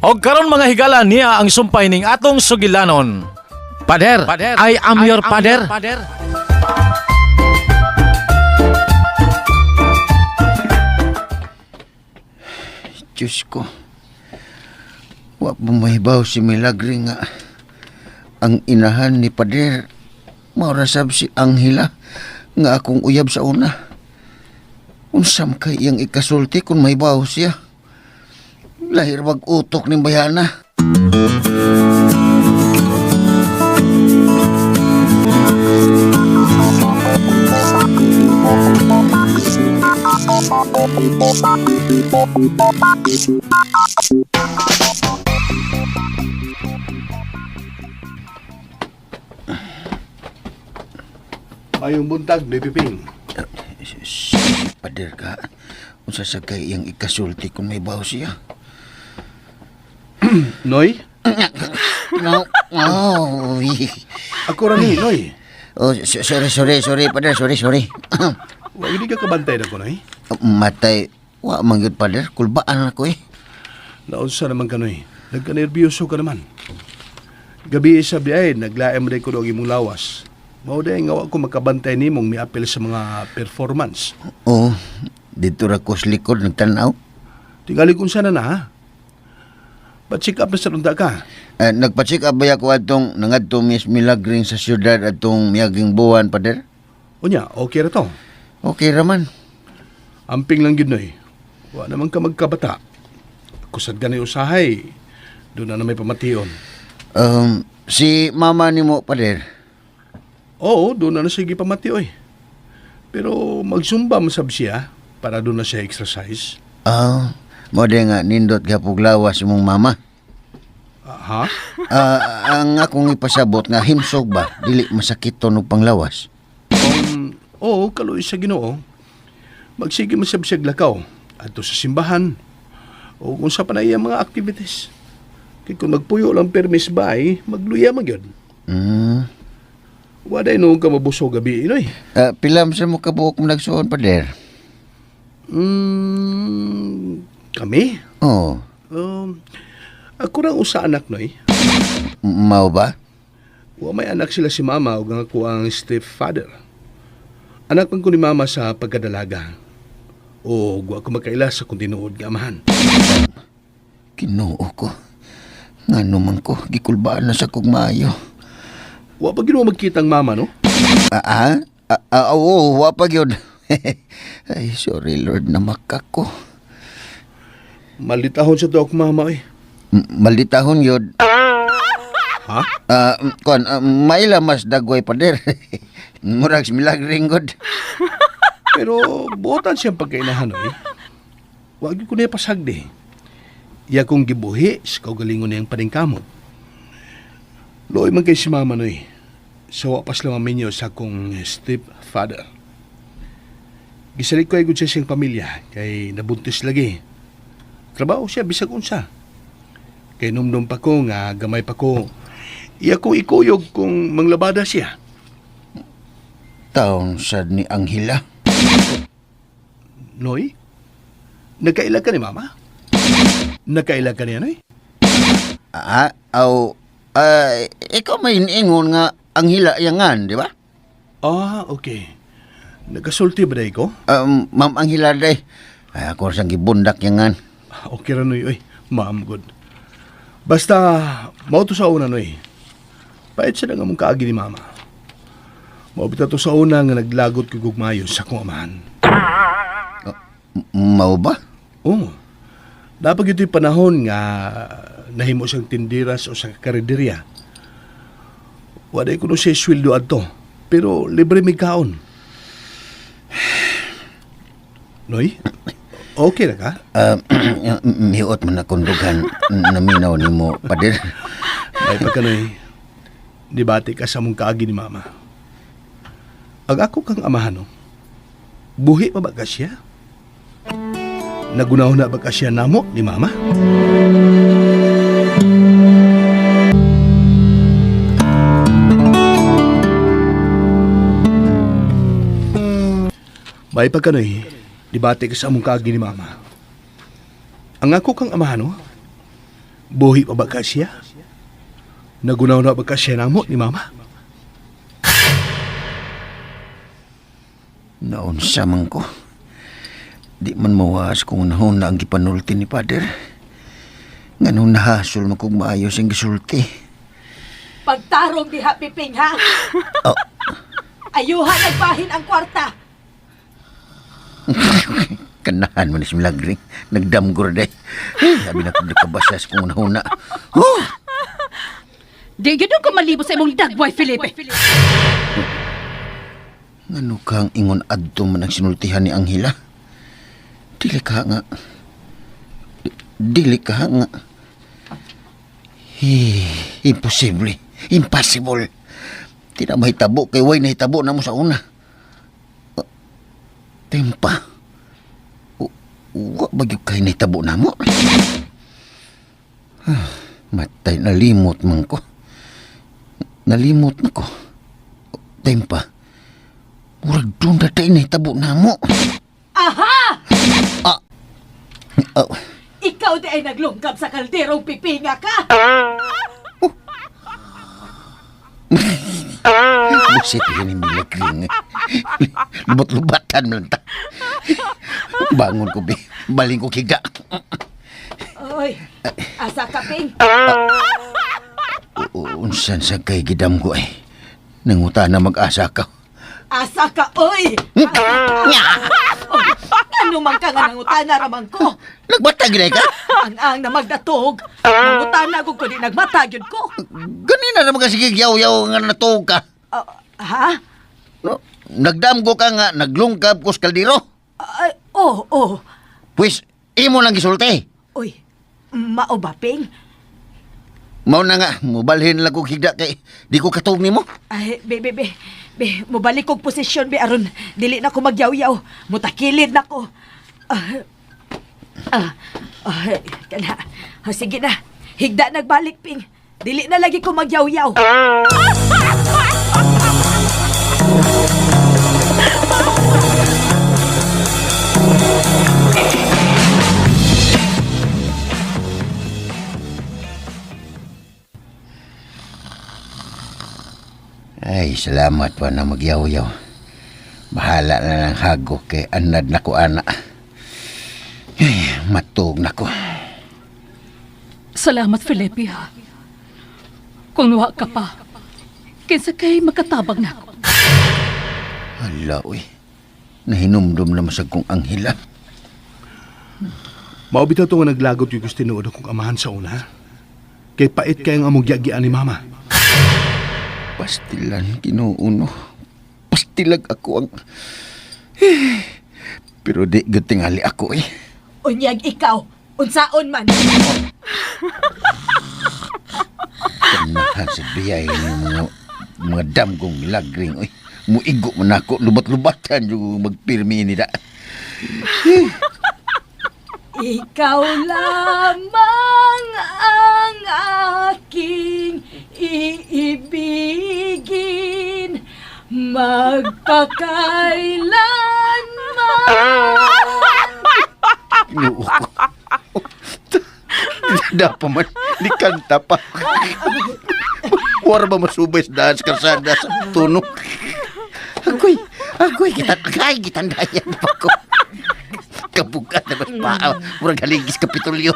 Og karon, mga higala, niya ang sumpay ning atong sugilanon. Pader, I am your pader. Diyos ko. Wa pa mahibaw si Milagre nga ang inahan ni Pader. Mao ra sab si Angela nga akong uyab sa una. Unsam kay iyang ikasulti kung mahibaw siya? Lahir bag utok ni bayana. Mayong buntag, Noy Piping. Si Pader ka. Unsa sa kay iyang ikasulti kung mahibaw siya? Noy? No. Oh. Ako ra ni, Noy. Oh, sorry, sorry, sorry, Pader, sorry, sorry. Wa gid ka kabantay na ko, Noy. Matay, wa man gyud, Pader, kulbaan ako eh. Naunsa naman ka, Noy? Nagka-nerbiyoso ka naman. Gabi sa biyay, naglaem mo ko ang imong lawas. Mao day nga wa ko makabantay nimong miapil sa mga performance. Oo, dito ra ko sa likod nagtanaw. Tingali kung sana na, ha? Pa-check up na sa runda ka. Eh, nagpa-check up ba ako atong nangadto Miss Milagring sa syudad atong miyaging buwan, Pader? Unya, okay ra to. Okay raman. Amping lang gyud, Noy. Wa naman ka magkabata. Kusad ka na usahay. Doon na na may pamation. Si mama nimo, Pader. Oo, doon na na sige pamati, oy. Pero magsumba masab siya para doon na siya exercise. Ah, mo di nga nindot gapog lawas imong mama. Ah, ha? Ah, ang akong ipasabot nga himsog ba, dili masakit to og panglawas. Oo, kaloy sa Ginoo. Magsige masab siya lakaw adto sa simbahan o kung sa panay ang mga activities. Kay kung magpuyo lang permis ba ay magluya man gyud. Waday noon ka mabusog gabi inoy. Ah, pila man sa mo kabuok mo nagsuon, Pader? Kami? Oh, Ako rang usa anak, Noy. Mao ba? Wa may anak sila si mama ug ang ako ang stepfather. Anak man ko ni mama sa pagkadalaga. O wa ko makaila sa kung tinuod nga amahan. Kinoo ko. Ngano man ko, gikulbaan na sa kog maayo. Wa pa gino magkita ang mama, no? Ah, ah? Ah, ah, oo, wa pa gyud. Ay, sorry Lord, namaka ko. Malitahon sa to mama eh. Malditahon yun. Ha? Ah, kon, maila mas dagway, Pader. Murag si Milagring god. Pero buotan siyang pagkainahan, no, eh. Wa gyud ko niya pasagdi. Iya kong gibuhi sa kaugalingon niyang paningkamot. Luoy man kay si mama, no, eh. Sa wa pa sila maminyo sa akong stepfather. Gisalig ko ay gud siya siyang pamilya kay nabuntis lagi. Trabaho siya bisag unsa. Kay numdum pa ko nga gamay pa ko. Iya kong ikuyog kung manglabada siya. Taon sad ni Angela. Noy? Nagkaila ka ni mama? Nagkaila ka niya, Noy? Ah, aw, ah, ikaw may ingon nga Angela yangan, di ba? Ah, okay. Nagkasulti ba dahil ko? Ma'am Angela day. Ay, ako sang gibundak yangan. Ah, okay ra, Noy. Oy, ma'am, good. Basta, mao to sa una, Noy. Pait siya na nga mong kaagi ni mama. Mao bitaw to sa una nga naglagot ko gugmayo sa akong amahan. Mao ba? Oo. Dapat ito'y panahon nga nahimo siyang tindiras o sa karinderya. Waday ko no siya sweldo adto, pero libre may kaon. Noy, okay na ka? Ah, miuot man akong dughan naminaw nimo, Pader. Ay pagka, Noy, nibati ka sa mong kaagi ni mama. Ang ako kang amahan, no? Buhi pa ba ka siya? Nagunahon na ba ka siya namo ni mama? May pagka, Noy, dibati ka sa among kaagi ni mama. Ang ako kang amahan, no? Buhi pa ba ka siya? Nagunaw na ba ka siya namo ni mama? Naunsa man ko. Di man mawas kung nahon na ang gipanulti ni Father. Nganong nahasol man kog maayos ang gisulti. Pagtarong diha, Piping, ha? Oh. Ayuhan nagbahin ang kwarta. Kanahan man ni si Milagring. Nagdamgor day. Eh, sabi na kong nakabasas kung nahuna. Oh! Di gyud ko malibo sa imong dagway, Felipe. Ngano kang ingon adto man ang sinultihan ni Angela? Dili ka nga. Dili ka nga. Eh, imposible. Impossible. Di na mahitabo kay way nahitabo na mo sa una. Ah, Tempa. Wa ba gyud kay nahitabo na mo? Ah, matay, nalimot man ko. Nalimot na ko. Tempa. Murag doon na tayo nahitabo na mo. Aha! Oh, Ikaw di ay naglungkab sa kalderong pipinga ka. busit yun yung milagring. Lubot-lubatan mo lang ta. Bangon ko, be. Baling ko kiga. Oy, asa ka, Ping? Unsan sa kay gidam ko ay. Nanguta na mag-asa ka. Asa ka, oy! Oy, ano man ka nga nangutana ramang ko? Nagbata ginay ka? Ang na magdatog. Nangutana ko ko di nagmata gyud ko. Ganina naman kasi yaw-yaw nga natuog ka. Ah, ha? No? Nagdamgo ka nga, naglungkab ko sa kaldero. Ay, oh, oh. Pwes, imo lang gisulti. Uy, mao ba, Ping? Mao na nga, mubalhin lang kog higda kay di ko katuog nimo. Ay, be, be, be. Be, mobalik kog posisyon, be, aron dili na ko magyawyaw. Mutakilid na ko. Ah, ah, ah, kana. Ah, sige na. Higda nagbalik, Ping. Dili na lagi ko magyawyaw. Ay, salamat pa na magyaw-yaw. Bahala na lang hago kay anad na ko ana. Ay, matuog na ko. Salamat, Felipe, ha. Kung wa ka pa, kinsa kay makatabang nako. Hala, uy. Nahinumdum na masag kong anghila. Mao bitaw to nga naglagot yung gusto tinuod akong amahan sa una. Kay pait kay ang among giagian ni mama. Pastilan, kinuuno. Pastilag ako ang... Eh, pero di gud tingali ako eh. Unyag ikaw, unsaon man. Kanahan sa biyay ng mga damgong milagring. Uy, muigo man ako, lubat-lubatan yung magpirmi nila. Ikaw lamang ang aking iibigin magpakailanman. Ginoo ko. Da pa man, ni kanta pa. Wara ba masubay sa daan sa kalsada sa tunog? Agoy, agoy, kita, ay, gitandayan pa ko. Kabugat na mas paa, murag haligis kapitulyo.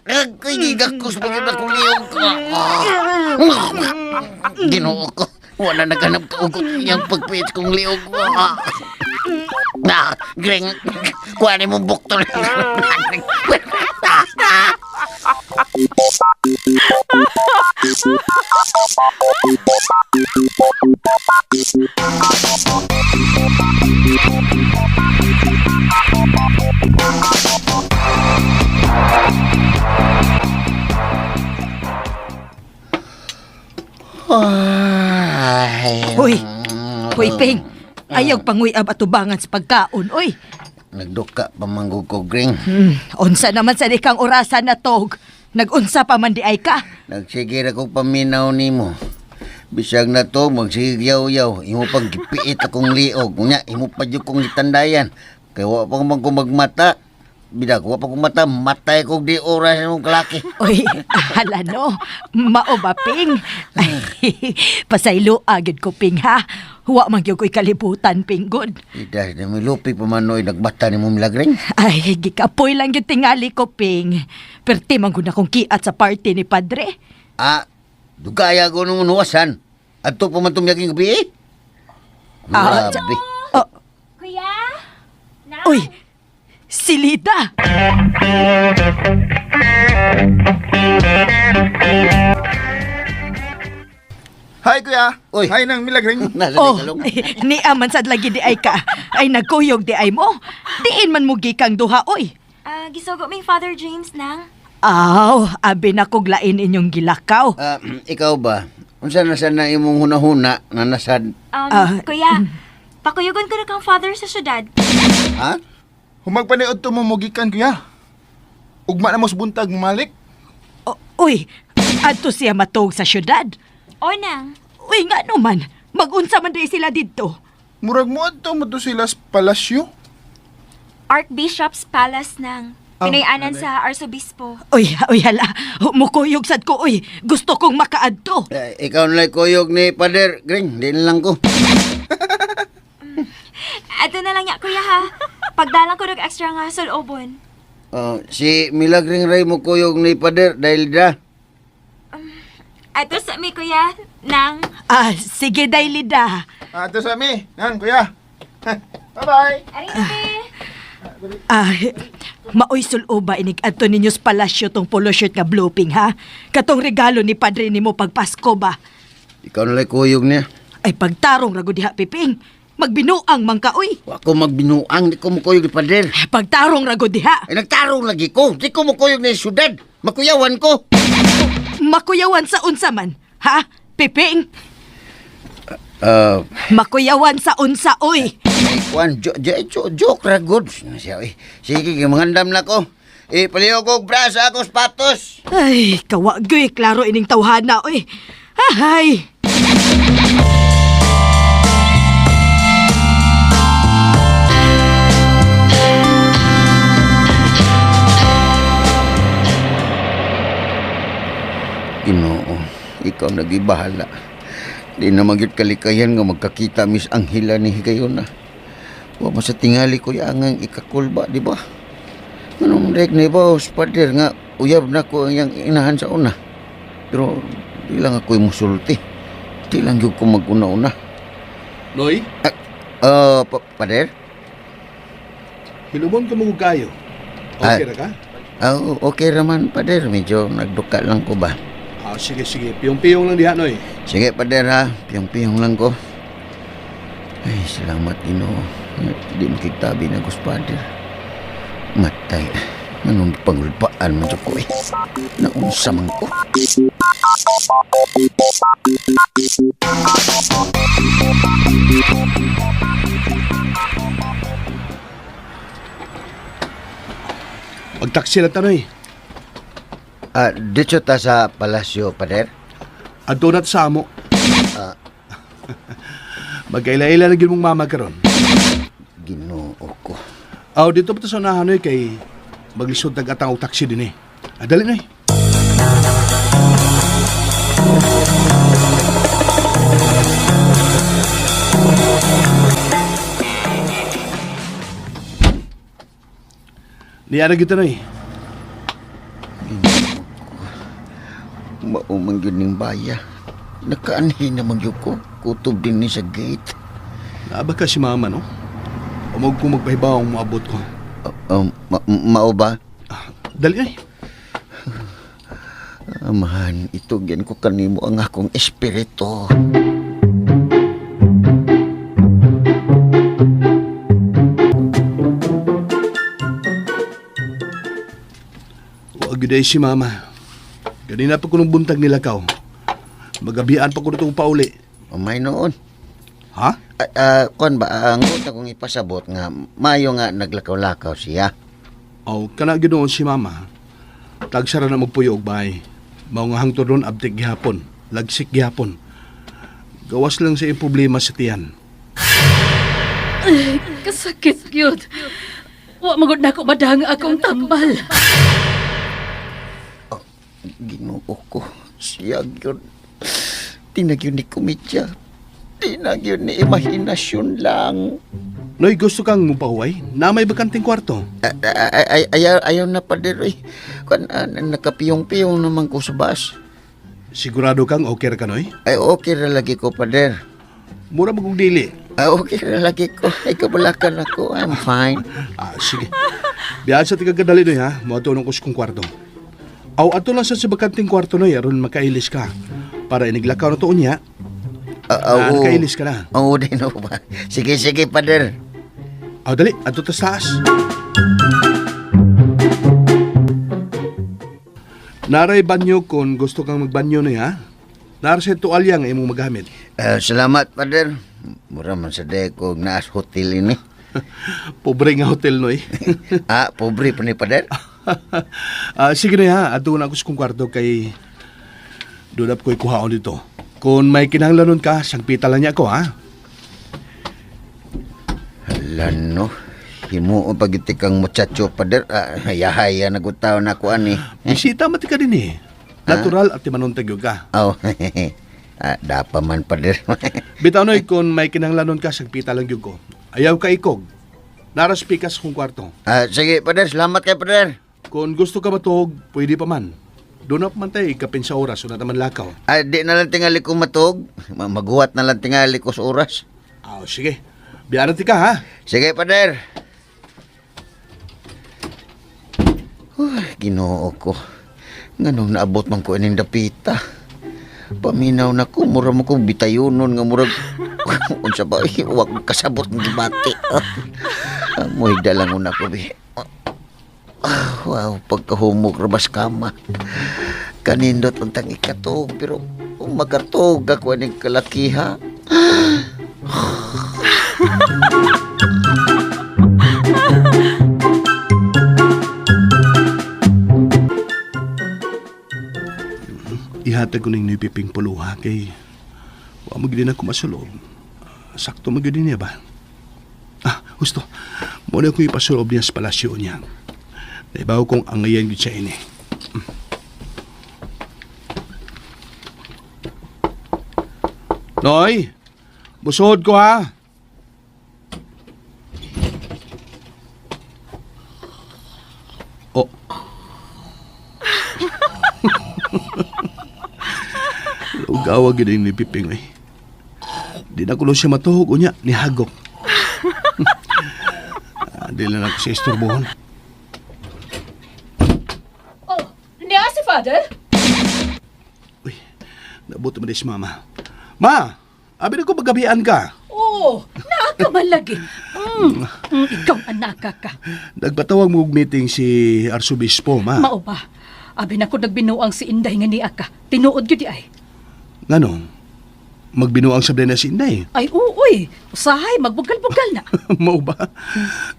Agoy, gigakos pa yun akong liyong ko. Ginoo ko, wala naganap kaugot niyang pagpit kong liog ko. Na, greng, kuha ni mong buktol. Ay. Hoy, hoy Ping, ayaw panguyab atubangan sa pagkaon, oy. Nagduka pa manggug ko, Greng. Unsa naman sa ikang orasan na tog. Nagunsa pa man di ay ka. Nagsige ra kog paminaw nimo. Bisag na to, magsigyaw-yaw. Imo pang gipiit akong liog. Unya, imo pa jud kong gitandayan. Kay wa pa man ko magmata. Bidag, wa pa kong mata, matay kog di oras ng kalaki. Uy, hala no. Mao ba, Ping? Ay, pasaylo agad ko, Ping, ha? Huwa man gyud ko'y kalibutan, Ping, good. Idas na may lupi pa man noy, nagbata ni mo Milagring. Ay, gikapoy lang yung tingali ko, Ping. Perti man gud akong kiat sa party ni Padre. Ah, dugaya ko nung unuwasan. Adto pa man tumyaging gabi eh. Ah, Grabe. Oh, Kuya? Nang? uy, si Lida. Hi, kuya. Uy. Hi, nang Milagring. Nasa Oh, oh. kalong. ni aman sad lagi di ay ka. Ay nagkuyog di ay mo. Diin man mo gikang duha, oy. Ah, gisugo ming Father James nang. Aw, abi na kog lain inyong gilakaw. Ah, ikaw ba? Unsa na sana imong hunahuna na nasad? Kuya, pakuyugon ko na kang father sa syudad. Ha? Humagpaniod to mo mugikan, kuya. Ugma na mo sa buntag, malik. O, uy, adto siya matog sa syudad. O nang. Uy, nga naman, magunsa man di sila didto. Murag mo adto mo to sila sa palasyo. Archbishop's Palace nang. Oh, Pinayanan grabe. sa Arsobispo. Uy, uy hala, mukuyog sad ko, uy. Gusto kong makaadto. Eh, ikaw na lang kuyog ni Pader Gring, di na lang ko. Ato na lang ya, kuya ha. Pagdalang ko ng extra nga sulobon. Oh, si Milagring Ray mo kuyog ni Pader dahil da. Ato sa mi, kuya. Nang. Ah, sige day Lida. Ato sa mi. Nan, kuya. Bye-bye. Ariste. Ah, maoy suloba inig adto ninyo sa palasyo tong polo shirt nga blue ping ha. Katong regalo ni padre nimo pag Pasko ba. Ikaw na lang kuyog niya. Ay pagtarong ra gud diha piping. Magbinuang man ka uy. Wa ko magbinuang, di ko mukuyog ni Pader. Pagtarong ra gud diha. Ay, nagtarong lagi ko. Di ko mukuyog ni syudad. Makuyawan ko. Makuyawan sa unsa man, ha? Piping, Ah, makuyawan sa unsa oy. ay, kuan, jo, jo, jo, joke ra good. Siya, eh. Sige, mangandam na ko. Eh, paliw ko bra sa akong sapatos. Ay, kawagoy, klaro ining tawhana oy. Ahay. Ginoo, ikaw nagibahala. Di na magyud kalikayan nga magkakita Miss Angela ni Higayona. Wa mo sa tingali ko ang ikakulba, di ba? Anong rek ni boss, pader nga uyab na ko ang iyang inahan sa una. Pero di lang ako'y musulti. Di lang gyud ko maguna-una. Noy, Ah, pader? hilumon ka mo kayo. Okay Ah. ra ka? Ah, okay raman, pader. Medyo nagduka lang ko ba? Ah, sige, sige. Piyong-piyong lang diha, Noy. Sige, pader ha. Piyong-piyong lang ko. Ay, salamat, Ginoo. Di makigtabi na ko sa pader. Matay. Anong pangulpaan mo ko eh. Naunsa man ko. Pagtaksi na ta, Noy. Ah, dito ta sa palasyo, pader. Adto na't sa amo. Magkaila-ila na gyud mong mama karon. Ginoo ko. Aw, dito pa ta sa unahan, Noy, kay maglisod tag-atang og taksi din eh. Ah, dali, Noy. Niya na kita, Noy. Maumang yun ning baya. Nakaanhin naman yun ko. Kutob din ni sa gate. Naaba ka si mama, no? Umog ko magpahibaw ang moabot ko. Mao ba? Ah, dali, Noy. Amahan, itugyan ko kanimo ang akong espiritu. Huwag yun ay si mama. Ganina pa ko nung buntag nila kaw. Magabian pa ko nitong pauli. Umay noon. Ha? Ah, ah, kuan ba, ang gusto kong ipasabot nga, mayo nga naglakaw-lakaw siya. O, kana gyud noon si mama. Tagsara na magpuyo og bahay. Mao nga hangtod ron abtik gihapon, lagsik gihapon. Gawas lang sa iyang problema sa tiyan. Kasakit yun. Wa magud nako madang akong tambal. Ginoo ko, siya gyud. Tinag yun ni komedya. Tinag yun ni imahinasyon lang. Noy, gusto kang mupahuway? Na may bakanting kwarto. Ay, ay, ayaw, ayaw na, pader. Oy. Kung, nakapiyong-piyong naman ko sa bus. Sigurado kang okay ra ka, Noy? Ay, okay ra lagi ko, pader. Mura magong dili. Ay, okay ra lagi ko. Ay, kabalakan ako. I'm fine. Ah, sige. Biyahan sa tigagadali, Noy, ha? Muadto ko sa kong kwarto. Aw, ato lang sa bakanting kwarto, Noy, aron makailis ka. Para iniglakaw na to niya. Ah, Ah, oo. nakailis ka na. Oo, di no ba? Sige, sige, pader. Aw, dali, ato ta sa taas. Naray banyo kung gusto kang magbanyo, Noy, ha? Nara sa tuwalya nga imong magamit. Salamat, pader. Mura man sa day ko naas hotel ini. Pobre nga hotel, Noy. Ah, pobre pa ni pader. Ah, sige na ha, ato na ako sa kong kwarto kay doon ko'y kuhaon dito. Kung may kinahanglanon ka, sangpita lang niya ako ha. Hala no. Himuo pag kang muchacho, pader. Ah, hayahaya na gutaw na ko ani. Bisita mati ka din eh. Natural at timanon tagyo ka. Oh, ah, dapa man, pader. Bitaw noy, kung may kinahanglanon ka, sangpita lang yun ko. Ayaw ka ikog. Naras pikas kong kwarto. Ah, sige, pader. Salamat kay pader. Kung gusto ka matuog, pwede pa man. Doon na man tayo, ikapin sa oras, una naman lakaw. Ah, di na lang tingali ko matuog. Maghuwat na lang tingali ko sa oras. Ah, sige. Biyaran ti ka ha. Sige, pader. Uy, Ginoo ko. Nganong naabot man ko ining dapita. Paminaw na ko, mura mo ko bitayonon nga murag unsa ba eh, wag kasabot ng gibati. Ah, Muhigda lang una ko bi. Ah, wow, pagkahumog rabas kama. Kanindot untang ikatog pero makatog ako aning kalakiha. Ihatag ko ning nipiping puluha kay wa mo gid na ako masulob. Sakto mo gyud niya ba? Ah, gusto. Mo na ko ipasulob niya sa palasyo niya. Naibaw kong angayan gyud siya ini. Noy, busod ko ha. Oh. Ugawa gid ni Piping oy. Di na kulo siya matuhog unya ni hagok. Ah, di lang ako siya isturbohon. Oh, niya si Father? Uy, nabuto mo di si mama. Ma, abi na ko paggabian ka. Oh, naa ka man lagi. Ikaw anaka ka. Nagpatawag mo og meeting si Arsobispo, ma. Mao ba? Abi na ko nagbinuang si Inday nga niya ka. Tinuod gyud di ay. Ngano? Magbinuang sabay na si Inday. Ay uoy, usahay magbugal-bugal na. Mao ba?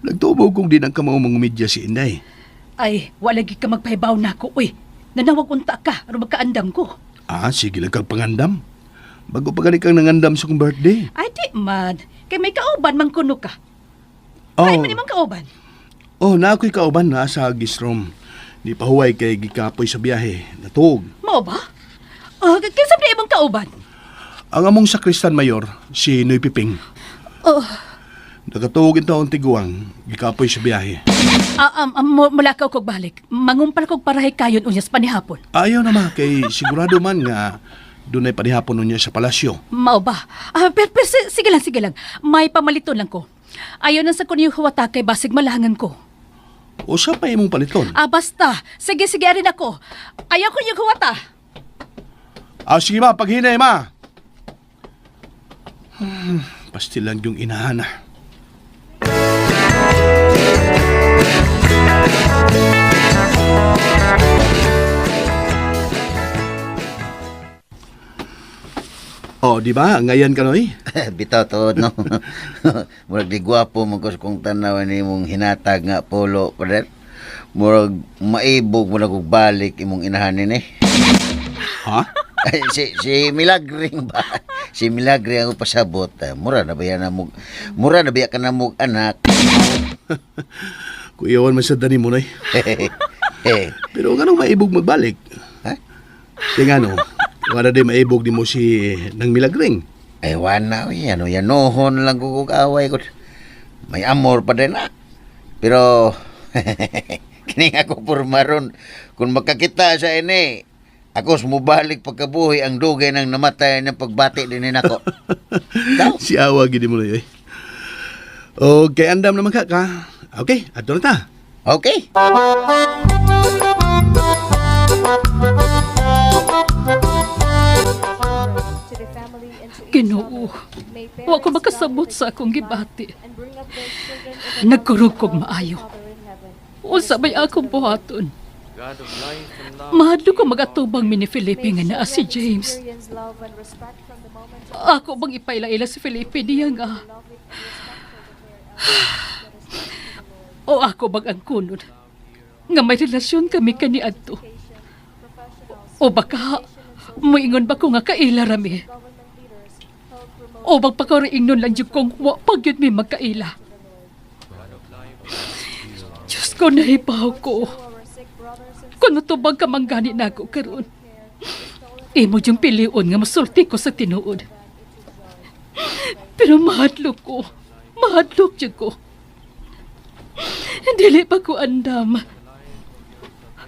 Nagtubo kong di nang kamao mangumidya si Inday. Ay, wala gyud ka magpahibaw nako uy. Nanawag unta ka aron magkaandam ko. Ah, sige lang kang pangandam. Bago pa gani kang nangandam sa kong birthday. Ay di man, kay may kauban man kuno ka. Oh, Ay man imong kauban. oh na ako'y kauban na sa guest room. Di pa huway kay gikapoy sa biyahe. Natuog. Mao ba? Oh, kinsa ba imong kauban? Ang among sakristan mayor, si Noy Piping. Oh, Nakatuog in taon tiguang, gikapoy sa biyahe. Mulakaw kog balik. Mangumpal kog parahay kayon unya sa panihapon. Ayaw na ma, kay sigurado man nga dunay panihapon niya sa palasyo. Mao ba? Ah, pero sige lang, sige lang. May pamaliton lang ko. Ayaw na sa kunyo huwata kay basig malangan ko. O sa pa imong paliton? Ah, basta. Sige, sige, arin ako. Ayaw ko yung huwata. Ah, sige ma, paghinay ma. Pastilan yung inahana. Oh, di ba? Ngayon ka, Noy? Bitaw to no. Murag di gwapo man ko sa kong tanaw ni imong hinatag nga polo, pader. Murag maibog mo na kog balik imong inahan nini. Ha? Ay, si Milagring ba? Si Milagring ang pasabot. Ah, mura na ba yan na mug, mura na ba ka na mug anak? Kuyawan man sa dani mo, Noy. Pero nganong maibog magbalik? Ha? Kaya nga no, wala di maibog di mo si nang milagring. Ay, wana, uy, ano, yanohon lang ko kung away ko. May amor pa din, ah. Pero, kini ako pormaron, kung makakita sa ini, ako sumubalik pagkabuhi ang dugay ng namatay ng pagbati din nako. Ikaw? Si awa gid mo, Noy. Okay, andam naman ka ka. Okay, ato na ta. Okay. Ginoo, wa ko makasabot sa akong gibati. Nagkurog kog maayo. Unsa may akong buhaton? Mahadlo ko magatubang mi ni Felipe nga naa si James. Ako bang ipaila-ila si Felipe niya nga? O ako bang ang kunod? Nga may relasyon kami kaniadto. O baka moingon ba ko nga kaila rami? O magpakariingnon lang jud kong wa pa gyud mi magkaila. Diyos ko, nahibaw ko. Kuno tubag ka manggani nako karon. Imo yung pilion nga masulti ko sa tinuod. Pero mahadlok ko. Mahadlok jud ko. Dili pa ko andam.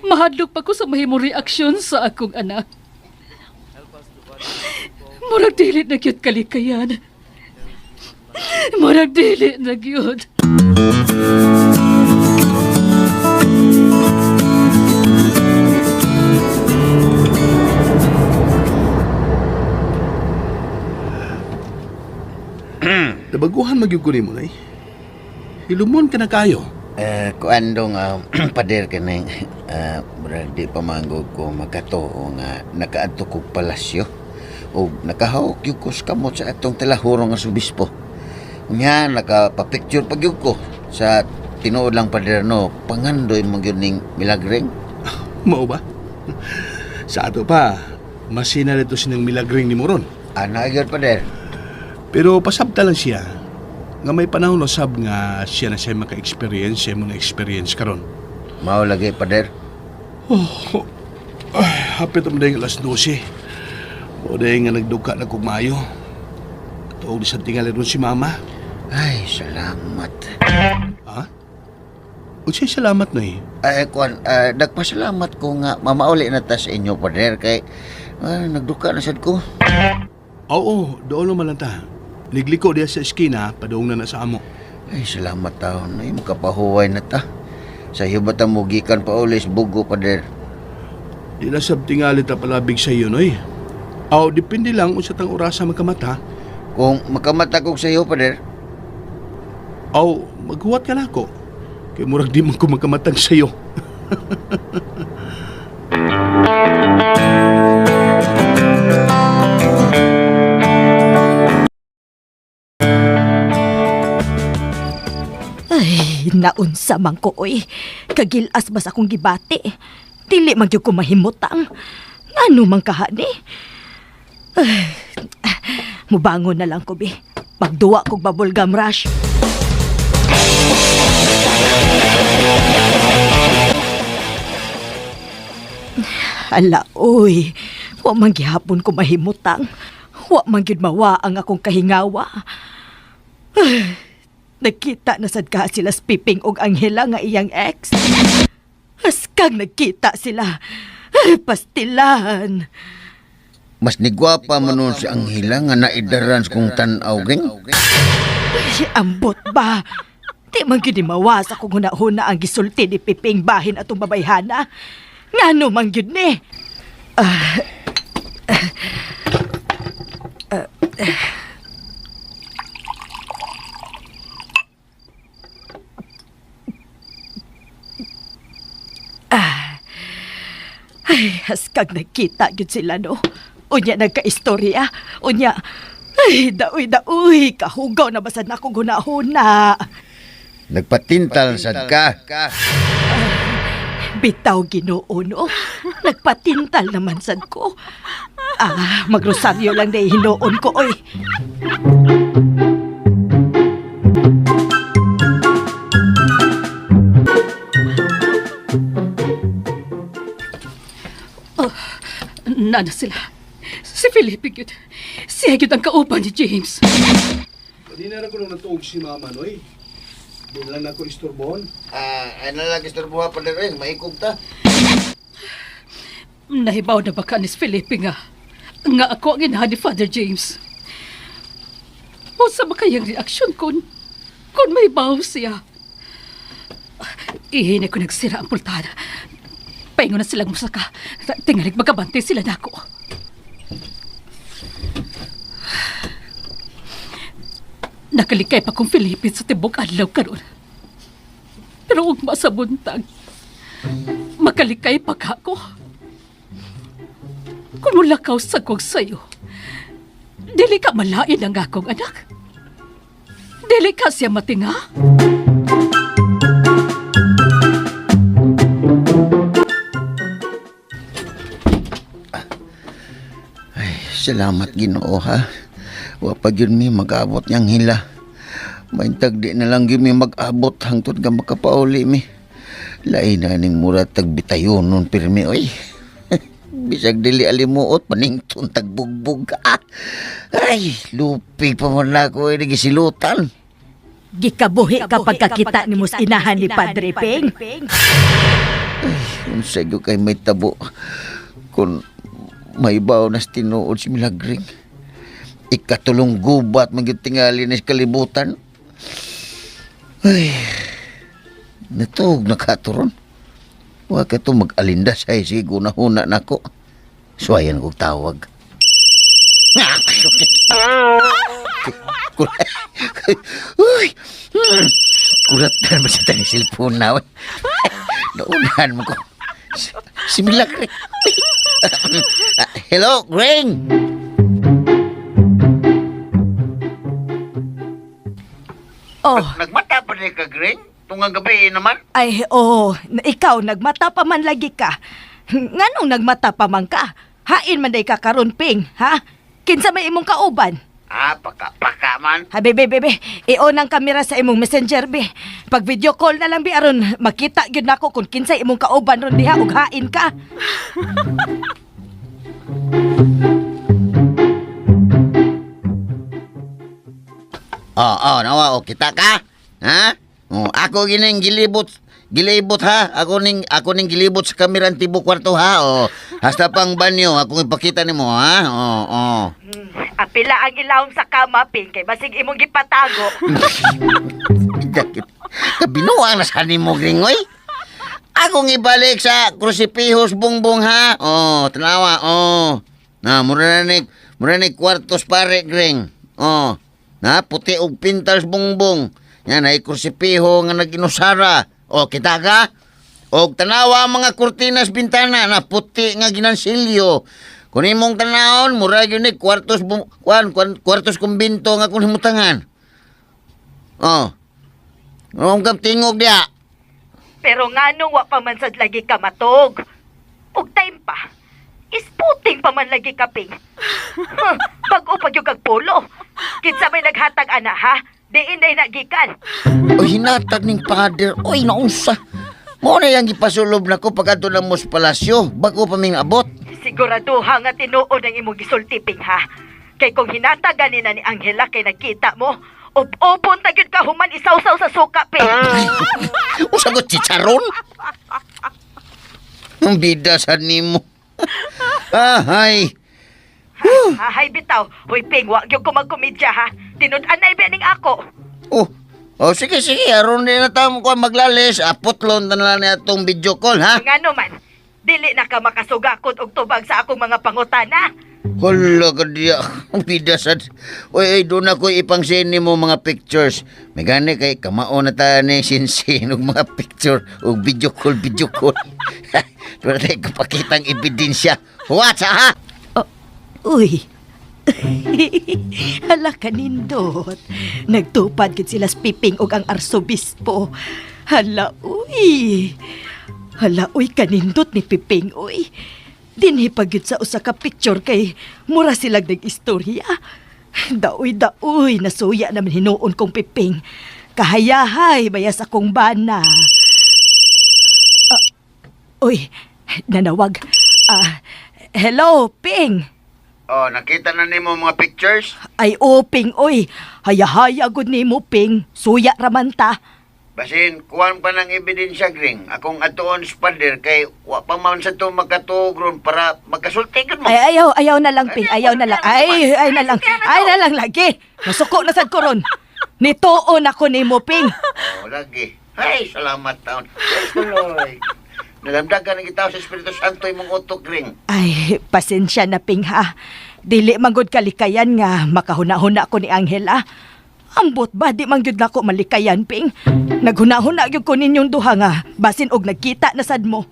Mahadlok pa ko sa mahimong reaksyon sa akong anak. Murag dili na gyud kalikayan. Murag dili na gyud. Nabaguhan magyud ko nimo, Noy. Hilumon ka na kayo. Eh, kuan dong, pader ka na murag di pa manggod ko makatoo nga nakaadto kog palasyo o nakahawak gyud ko sa kamot sa atong talahurong nga subispo. Unya nakapapicture pa gyud ko sa tinuod lang, pader, no, pangandoy mo gyud ning Milagring. Mao ba? Sa ato pa, masina nito sinang milagring ni Moron. Ana gyud, pader. Pero pasabta lang siya nga may panahon usab nga siya na siya maka-experience siya mo na experience karon. Mao lagi, pader. Oh, ay, hapit ang dayong alas 12. O dahil nga nagduka na kog maayo. Tuog di sa tingali ron si mama. Ay, salamat. Ha? Unsay salamat na eh. Ay, kuan, nagpasalamat ko nga mamauli na ta sa inyo, pader, kay nagduka na sad ko. Oo, doon naman lang ta. Nigliko diya sa eskina, padung na na sa amo. Ay, salamat taon. Ay, makapahuway na ta. Sa iyo ba ta mugikan pa ulis, bugo, pader? Di na sab tingali ta palabig sa iyo, noy. Aw, depende lang unsa tang orasa magkamata. Kung makamata kog sa iyo, pader, Aw, maghuwat ka na ako. Kay murag di man ko magkamatang sa iyo. Ay, naunsa man ko oy. Kagilas bas akong gibati. Dili man gyud ko mahimutang. Ngano man kahani? Ay, mubangon na lang ko bi. Pagduwa kog bubble gum rush. Ala, oy. Wa man gihapon ko mahimutang. Wa man gyud mawa ang akong kahingawa. Nagkita na sad ka sila Piping og Angela nga iyang ex. Askang nagkita sila. Ay, pastilan. Mas nigwapa man nun si Angela nga naidaran kong tan-aw, geng. Ay, ambot ba? Di man gyud ni mawas akong hunahuna ang gisulti ni Piping bahin atong babayhana. Ngano man gyud ni? Ay, haskag nagkita gyud sila no. Unya nagkaistorya. Unya, ay, daoy daoy, kahugaw na basad na akong hunahuna. Nagpatintal sad ka. Bitaw Ginoo no. Nagpatintal naman sad ko. Ah, magrosaryo lang dahil hinuon ko oy. Oh, nana sila. Si Felipe gyud. Siya gyud ang kauban ni James. Di na ko nung natuog si Mama, noy. Di na lang ako isturbon. Ah, ano lang istorboha pa rin, maikog ta. Nahibaw na ba ka ni Felipe nga? Nga ako ang inahan ni Father James. Unsa ba kayang reaksyon kung may baw siya? Ihinay ko nagsira ang pultada. Paingon na silang musaka. Tingalig magkabante sila nako. Nakalikay pa kong Felipe sa tibok adlaw karon. Pero ugma sa buntag, makalikay pa ka ko. Kung mulakaw sa kog sayo, dili ka malain ang akong anak. Dili ka siya matinga. Salamat Ginoo ha. Wa pa gyud mi mag-abot niyang hila. Maintag di na lang gyud mi mag-abot hangtod nga makapauli mi. Lain na ning mura tag bitayon nun pirmi oy. Bisag dili alimuot panington tag bugbog. Ah. Ay, lupi pa man na ako eh, gisilutan. Gikabuhi ka pagkakita ni mos inahan ni Padre Ping. Unsay gyud kay may tabo kung may baw nas tinuod si Milagring. Ikatulong gubat man gyud tingali ni sa kalibutan. Ay, natuog na katuron. Wa ka to mag-alinda sa isigo na huna nako. Suwayan kog tawag. Uy! Kurat na naman sa tayong cellphone na. Uy. Naunahan mo ko. Si Milagre. Hello, Greng! Oh, Nagmata pa rin ka, Greng? Tungang gabi naman? ay oo, ikaw nagmata pa man lagi ka. Nganong nagmata pa man ka? Hain man day ka karon Ping, ha? Kinsa may imong kauban? Ah, paka-paka man. Ha, bebe, bebe, i-on ang kamera sa imong messenger, be. Pag video call na lang, be, aron makita gyud nako kung kinsay imong kauban ron diha ug hain ka. Oo, oh, nawa, o, kita ka? Ha? Oh, ako gining gilibot, gilibot ha. Ako ning gilibot sa kamera ang tibok kwarto ha. Oh, hasta pang banyo akong ipakita nimo ha. Oh, oh. Apila ang ilawom sa kama, Ping, kay basig imong gipatago. Kabinuang na sa nimo gringoy. Akong ibalik sa krusipihos bungbong ha. Oh, tanawa, oh. Na mura ni kwartos pare gring. Oh. Na puti og pintals bungbong. Yan ay krusipiho nga naginusara. Oh, kita ka? Og tanawa ang mga kurtinas bintana na puti nga ginansilyo. Kung imong tanawon, mura gyud ni kwartos bung, kwan, kwan, kwartos kumbinto nga kung himutangan. Oh. Ang kang tingog diya. Pero nganong wa pa man sad lagi ka matog. Ug time pa. Isputing pa man lagi ka, Ping. Huh, bag-o pa gyud kag polo. Kinsa may naghatag ana ha? Diin day nagikan. O hinatag ning father. Oy, naunsa. Mo na yang gipasulob nako pag adto na mo sa palasyo. Bago pa ming abot. Siguraduha nga tinuod ang imong gisulti, Ping, ha? Kay kung hinatagan ni na ni Angela kay nagkita mo, ob-obon ta gyud ka human isawsaw sa suka, Ping. Usa ko chicharon. Ang bida sa nimo. Ahay. Ahay bitaw. Hoy, Ping, wa gyud ko magkomedya, ha? Tinud-anay ba ning ako? Oh. Oh, sige, sige. Aron din na tamo ko maglalis. Aputlon na lang ni atong video call, ha? Ngano man, dili na ka makasugakot og tubag sa akong mga pangutana. Hala ka diya. Ang bida sad. Uy, ay, doon ako ipangsini mo mga pictures. May gani kay kamao na ta ni sinsin og mga picture og video call, video call. Doon na tayo kapakitang ebidensya. What, ha? Uy. Hala kanindot. Nagtupad gid sila sa piping og ang arsobispo. Hala uy. Hala uy kanindot ni Piping uy. Dinhi pa gyud sa usa ka picture kay mura silag nag-istorya. Daoy daoy nasuya naman hinuon kong Piping. Kahayahay bayas akong bana. Ah, uy, nanawag. Ah, hello, Ping. Oh, nakita na nimo mga pictures? Ay, oh, Ping, oy. Hayahaya gud nimo, Ping. Suya raman ta. Basin, kuwan pa ng ebidensya, Gring. Akong atuon sa pader kay wa pa man sa to makatuog ron para magkasulti gud mo. Ay, ayaw, ayaw na lang, Ping. Ayaw na lang. Ay, ay na lang. Ay na lang lagi. Masuko na sad ko ron. Nituon ako nimo, Ping. Oh, lagi. Ay, salamat taon. Tuloy. Nalamdagan ng gitaw sa Espiritu Santo imong utok, Gring. Ay, pasensya na, Ping, ha. Dili man gud kalikayan nga makahuna-huna ko ni Angela. Ambot ba, di man gyud nako malikayan, Ping. Naghuna-huna gyud ko ninyong duha nga basin og nagkita na sad mo.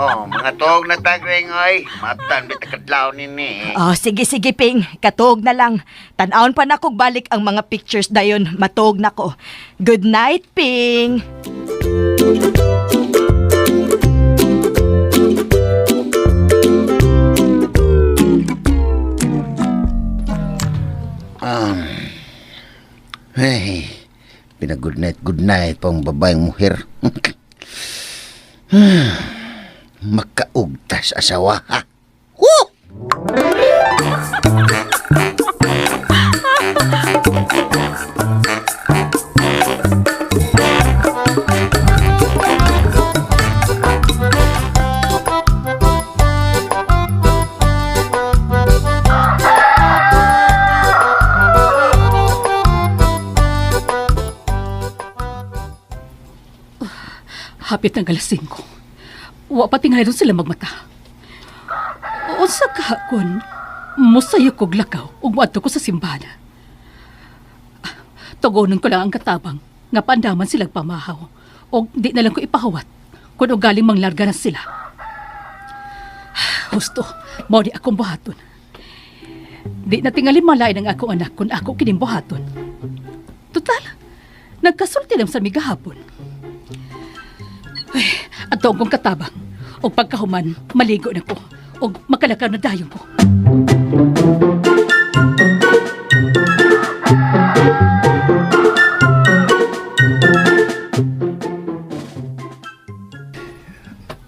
Oh, mga tuog na ta, Gring, oy. Maabtan, bita kadlaw nini. Oh, sige, sige, Ping. Katuog na lang. Tan-awon pa na kog balik ang mga pictures dayon. Matuog na ko. Good night, Ping. Hey, pinag-good night, good night pang babaeng muher. Makaugtas asawa, ha? Woo! Hapit ng alas 5. Wa pa tingali sila magmata. Unsa ka kun musayo kog lakaw ug moadto ko sa simbahan. Tugonon ko lang ang katabang nga paandaman silang pamahaw og di na lang ko ipahawat kun ugaling manglarga na sila. Husto, mao ni akong buhaton. Di na tingali malain ang akong anak kun ako kining buhaton. Total, nagkasulti lang sa migahapon. Ato akong katabang. O pagkahuman, maligo na ko. O makalakaw na dayon ko.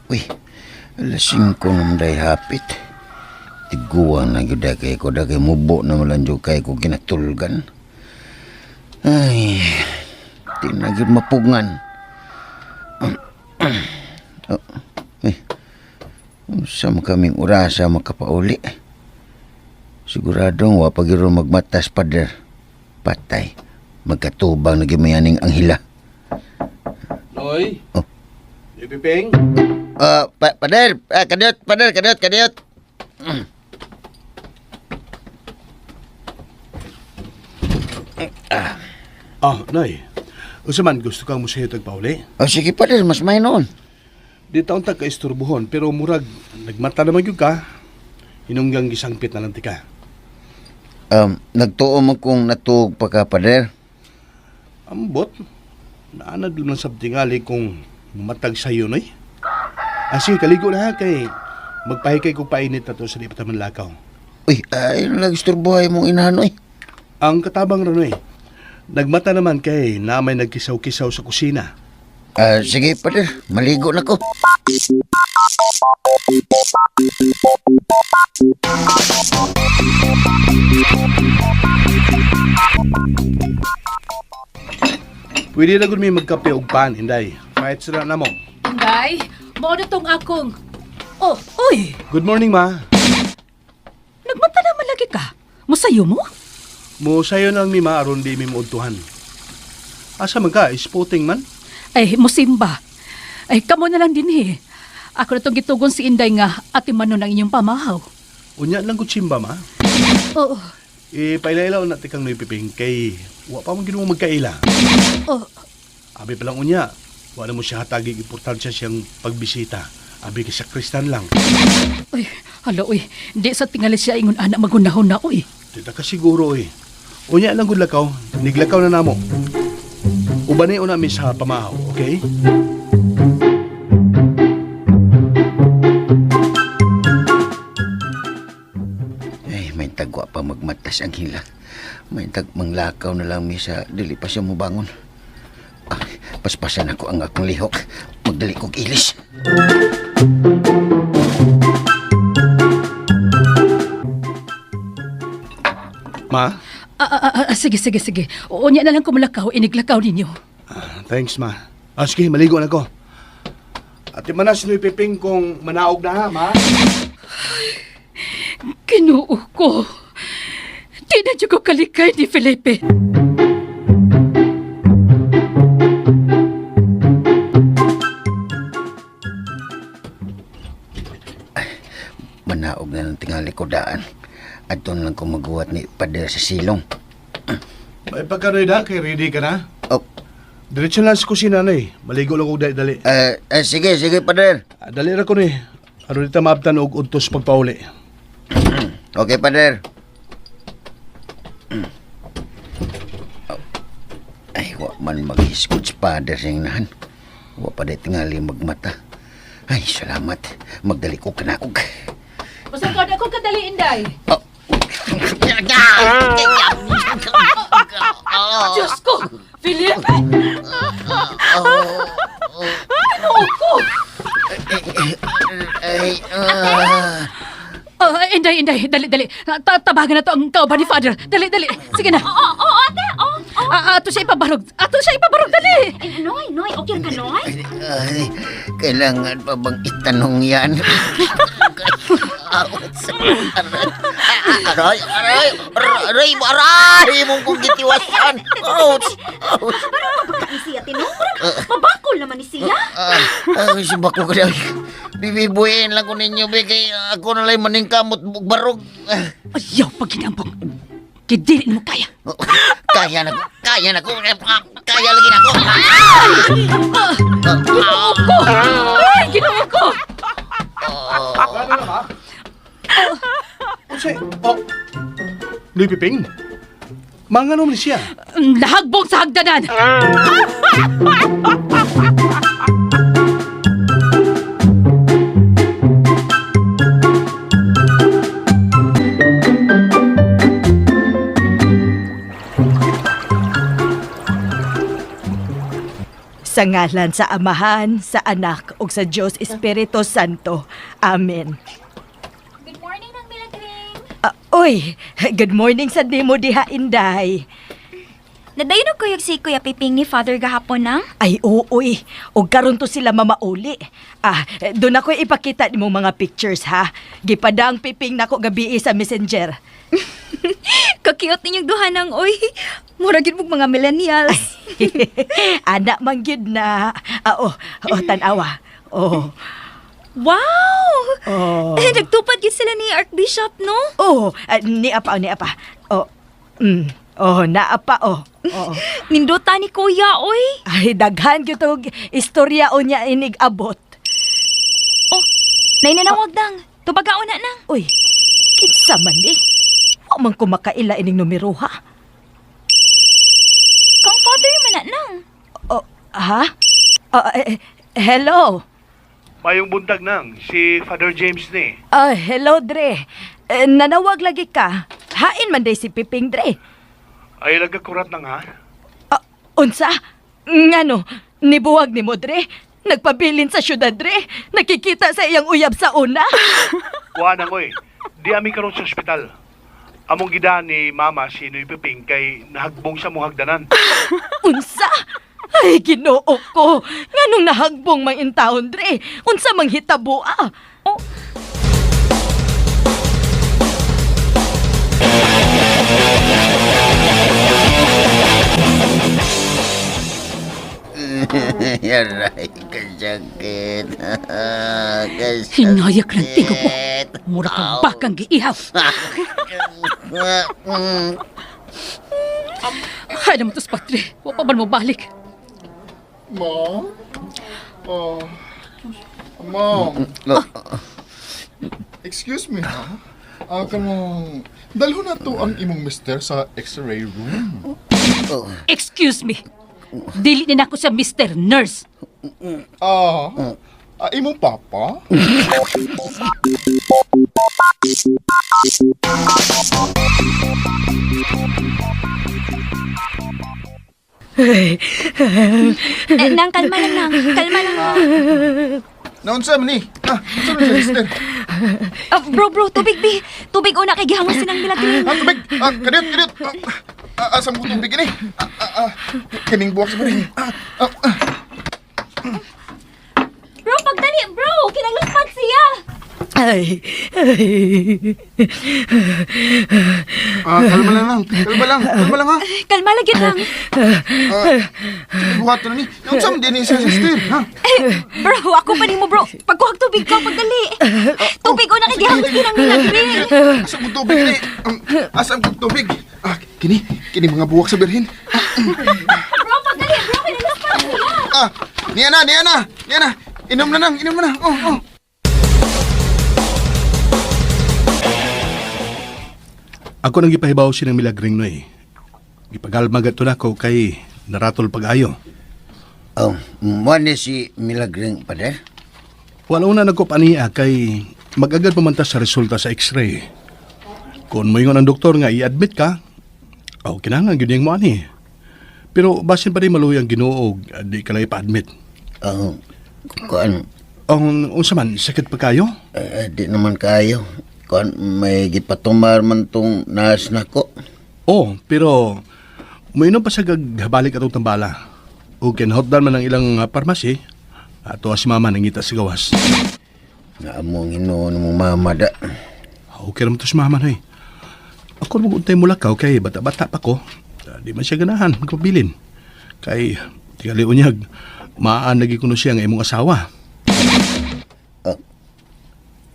Uy, alas 5 naman dahil hapit. Tiguan na gyud kay ko dagay mubo na malan jud kay ko ginatulgan. Ay, di na gyud mapugngan. Oh, eh, unsa man kaming orasa makapauli. Siguradong wa pa gyud magmatas, pader. Patay. Magkatubang na gyud mayaning ang hila. Noy? Oh. Piping? Pader, kadiyot, pader, kadiyot, kadiyot. Ah, Noy. Unsa man gusto kang musayo tagpauli? Oh, sige, pader, mas may noon. Di taon ta kaisturbuhon pero murag nagmata naman gyud ka. Hinunggang gisangpit na lang ti ka. Nagtuo mo kung natuog pa ka, pader. Ambot. Naanad lang sa tingali kung matag sayo, Noy. Ah, sige, kaligo na ha kay magpahikay kong painit na to sa di pa taman lakaw. Uy, ay, nagisturbuhay mong inahan, uy. Ang katabang ra, Noy. Nagmata naman kay na may nagkisaw-kisaw sa kusina. Ah, sige, pader, maligo na ko. Pwede na gud mi magkape og pan, Inday. Fight sila na mo. Inday, mao na tong akong... Oh, uy! Good morning, ma. Nagmata naman lagi ka. Musayo mo? Mo sayo lang mi ma aron di mi moudtuhan. Asa man ka? Sporting man? Ay, musimba. Ay, kamo na lang din eh. Ako na tong gitugon si Inday nga ati manon ang inyong pamahaw. Unya lang ko chimba, ma. Oo, E, pailailaw na tikang Noy Piping kay wa pa man gid mo magkaila. oo. Abi pa lang unya, wa na mo siya hatagig importansya siyang pagbisita. Abi kay sakristan lang. Uy, hala, uy. Di sa tingali siya ingon anak magunahon na, uy. Di ta ka siguro eh. Unya lang gud lakaw, niglakaw na namo. Ubani una mi sa pamahaw, okay? Ay, may tagwa pa magmatas ang hila. May tag manglakaw na lang mi sa dili pa siya mubangon. Ah, paspasan ako ang akong lihok. Magdali kog ilis. Ma? Sige, sige, sige. Unya na lang kumulakaw, iniglakaw ninyo. Thanks, ma. Sige, maligo na ko. Ate manas ni Piping kung manaog na ha, ma. Kinuo ko. Di na dyan ko kalikay ni Felipe. Manaog na ng tingali ko daan. Adto na lang ko maguwat ni Pader sa silong. May pagkanoy da, kay ready ka na? Oh, Diretso lang sa kusina na eh. Maligo lang ko dali. sige, sige, Pader. Dali ra ko ni. Aron dita maabtan og udtos pagpauli. Okay, Pader. Oh. Ay, wa man mag-iskot si Pader sa inahan. Wa pa day tingali magmata. Ay, salamat. Magdali ko kanaog. Basta ko na ako kadali, Inday. Oh. Diyos ko! Felipe! Kinuo ko! Ay, ah. Inday, Inday, dali, dali. Tabagan na to ang kauban ni Father. Dali, dali. Sige na. Oo, oo, ate. Oo, oo. Ato siya ipabarog. Ato siya ipabarog, dali. Ay, Noy, Noy, okay ka, Noy? Ay, kailangan pa bang itanong yan? Aray, aray, aray, aray, mong kong gitiwasan. Ouch! Ouch! Parang mabagkaan siya, Tino. Mabakol naman ni siya. Ay, subak ko kaya. Bibibuhin lang ko ninyo, be, kay ako na lang maningkamot barog. Ayaw pag ginambong. Kidili mo kaya. Kaya na ko, kaya na ko, kaya lagi na ko. Ginoo ko! Ay, ginoo ko! Ano na, ma? Unsay? Oh. Noy Piping? Mangano man siya? Lahagbong sa hagdanan! Sa ngalan sa Amahan, sa Anak, ug sa Diyos Espiritu Santo. Amen. Good morning, Nang Milagring. Uy, good morning sa nimo diha, Inday. Nadayon ko yung si Kuya Piping ni Father gahapon nang? Ay, oo, uy. Og karon to sila mamauli. Doon ako ipakita nimo mga pictures, ha? Gipadang Piping nako gabi sa Messenger. Kakiyot ninyong duha nang, oy. Mura gid mong mga millennials. Ana man gyud na. Oh, oh, tan-awa. Oh. Wow! Oh. Eh, nagtupad gid sila ni Archbishop, no? Oh, niya pa, oh, niya pa. Oh. Oh, naa pa, oh. Oh. Nindota ni Kuya, oy. Ay, daghan gyud tog istorya unya inig abot. Oh, nainanawag nang. Tubagaon na nang. Uy, kinsa man ni? Wa man ko makaila ining numero ha. Kang father man na nang. Oh, ha? Oh, hello. Mayong buntag nang, si Father James ni. Hello, Dre. Nanawag lagi ka. Hain man day si Piping, Dre. Ay lagakurat nang ha? Unsa? Ngano? Nibuwag ni mo, Dre? Nagpabilin sa syudad, Dre? Nakikita sa iyang uyab sa una? Kuha na ko eh. Di ami karon sa ospital. Among gida ni Mama si Noy Piping kay nahagbong sa muhagdanan. Unsa? Ay, Ginoo ko. Nganong nahagbong mang intawon, Dre? Unsa mang hitabo, ah? Oh, Aray, kasakit. Kasakit. Hinayak ng tingog mo. Mura kang bakang giihaw. Hay naman to, Patre. Wa pa man mo balik. Mom? Oh. Mom, excuse me ha? Kanang dalhon na to ang imong mister sa x-ray room. Excuse me. Dili na nako sa Mr. Nurse. Imong papa? Eh, nang, kalma lang, nang. Kalma lang, ha. Naunsa man ni? Ah, unsa man siya, mister? Ah, bro, bro, tubig bi. Tubig una kay gihangos sinang milagring. Ah, tubig! Ah, kadiyot, kadiyot! Ah, ah, asa mo tubig ini? Ah, ah, ah, kining buwak sa birhen. Ah, ah, ah. Bro, pagdali, bro. Kinanglumpad siya. Ay, ay. Ah, kalma lang lang. Kalma lang. Kalma lang ha. Kalma lagi lang. Ah, sige, buhaton na ni. Yung sa din ni siya sister, ha? Eh, bro, ako pa nimo, bro. Pagkuhag tubig ka, pagdali. Tubig una kay gihangos sinang milagring. Asa mo tubig ini? Asa mo tubig? Ah, kini, kini mga buwak sa birhen. Bro, pagdali, bro. Kinanglumpad siya. Ah, niya na, niya na, niya na. Inom na lang, inom na. Oh, oh. Ako nang gipahibaw sinang milagring noy. Gipagalma gadto nako kay naratol pag-ayo. Oh, mo ni si Milagring, Pader? Wala una nagkopaniya kay magagad pamanta sa resulta sa x-ray. Kung moingon ang doktor nga i-admit ka, aw kinahanglan gyud niyang moani. Pero basin pa rin maluoy ang Ginoo og di ka lang ipa-admit. Oh, kuan, Ang unsa man sakit pa kayo? eh, di naman kayo. Kuan, may gipatumar man tong nas nako. Oh, pero moinom pa sa gaghabalik atong tambala. O kinahotdan man ang ilang parmasi, ato si mama nangita sa gawas. Naamo ang hinuon mo mama da. Okay raman to si mama noy. Ako mo untay mula ka, okay, bata-bata pa ko. Di man siya ganahan, magpabilin. Kay, tingali unyag, maan lagi kuno siya nga imong asawa. Ah.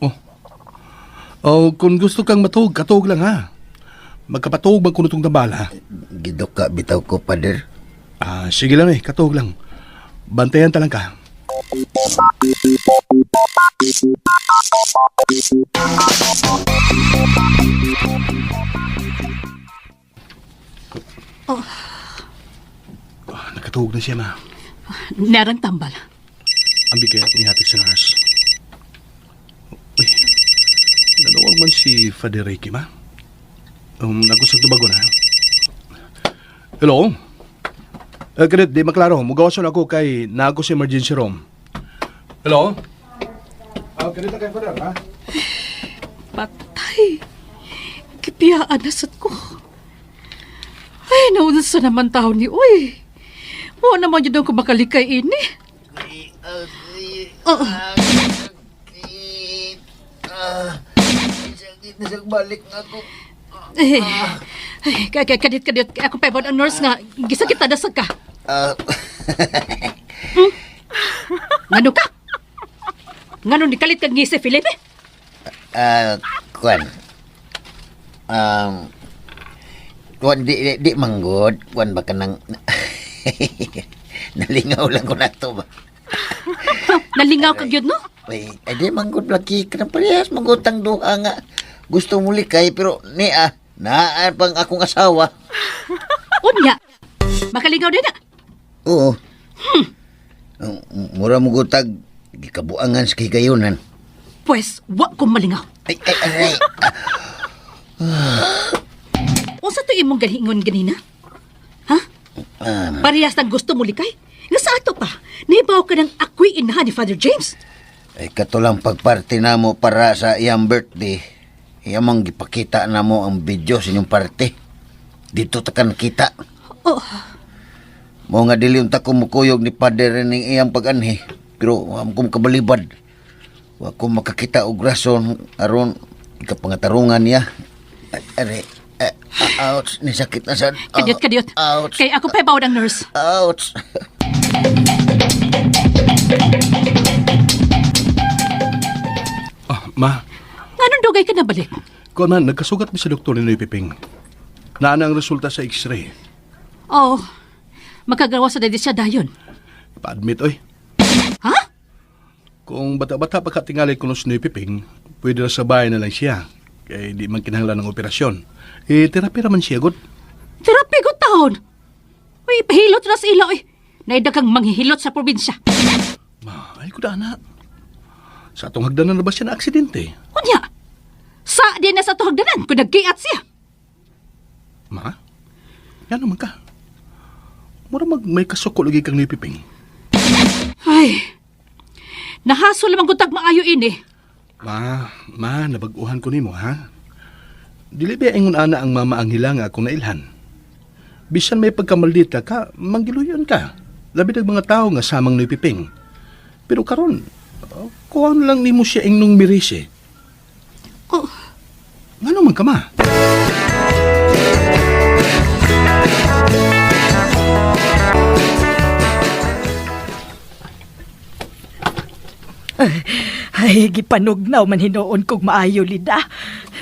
Oh. Oh, kung gusto kang matuog, katuog lang ha. Magkapatuog ba kuno tong tambala? Giduka bitaw ko, Pader. Ah, sige lang eh, katuog lang. Bantayan ta lang ka. Oh. Ah, nakatuog na siya, ma. Narang tambal. Ang bigay ako nihatag sa nurse. Uy, nanawag man si Father Ricky, ma. Ako sa tubago na. Hello? Eh, Kadet, di maklaro. Mugawason ako kay naago sa emergency room. Hello? Ah, Kadet na kay Father, ha? Patay. Kipiyaan na sad ko. Ay, naunsa naman tao ni Uy. Wa naman yun ang kumakalikay ini. Oh, Sakit na sa balik na ako. eh, ay, kay kadit kadit. Ako pa ang nurse nga. Gisakit na dasag ka. Ah, Ngano ka? Ngano ni kalit kag ngisi, Felipe? ah, kuan. Um, kuan di, di, di manggod, kuan ba ka nang nalingaw lang ko na to ba. Nalingaw ka gyud no? Ay, ay di manggod lagi ka na parehas manggotang duha nga. Gusto mo likay pero ni ah, naa pang akong asawa. Unya. Makalingaw din na. Oo. Hmm. Mura mo gutag gikabuangan sa kigayunan. Pues, wa ko malingaw. Ay, ay, aray. Unsa to imong ganingon ganina? Ha? Parehas ng gusto mo likay? Nga sa ato pa, naibaw ka ng ako'y inahan ni Father James. Ay, katulang pagparte na mo para sa iyang birthday. Iyang gipakita na mo ang video sa inyong parte. Dito ta ka nakita. Oh, Mao nga dili unta ko mukuyog ni Father ning iyang pag-anhi. Pero wa ko makabalibad. Wa ko makakita og rason aron ikapangatarungan niya. Ay, Are, eh, ouch, ni sakit na sad. kadiyot, kadiyot. Ouch. Kay ako pa ibaw ng nurse. Ouch. Ah, ma. Nganong dugay ka na balik? Kuan man, nagkasugat mi sa doktor ni Noy Piping. Naana ang resulta sa x-ray. Oh, makagawa sa dadi siya dayon. Pa-admit, oy. Ha? Kung bata-bata pa katingali kuno si Noy Piping, pwede na sa bahay na lang siya. Kay di man kinahanglan ng operasyon. Eh, terapi raman siya, god. Terapi ko taon. Uy, pahilot na sa ila, uy. Naidagang manghihilot sa probinsya. Ma, ay kuda na. Sa atong hagdanan na ba siya na aksidente? Unya, sa di na sa tuhagdanan kung nagkiat siya. Ma, yan naman ka. Mura mag may kasuko lagi kang Noy Piping. Ay, nahaso lamang gutag maayo ini. Ma, ma, nabag-uhan ko nimo ha. Dili ba ingon ana ang mama Anghela nga akong nailhan? Bisan may pagkamaldita ka, manggiluyon ka. Labi ng mga tao nga samang ni Piping. Pero karon, kuha na lang nimo siya ingnong mirise. Oh. Ngano man ka ma? Ay, gipanugnaw man hinuon kog maayo, Lida.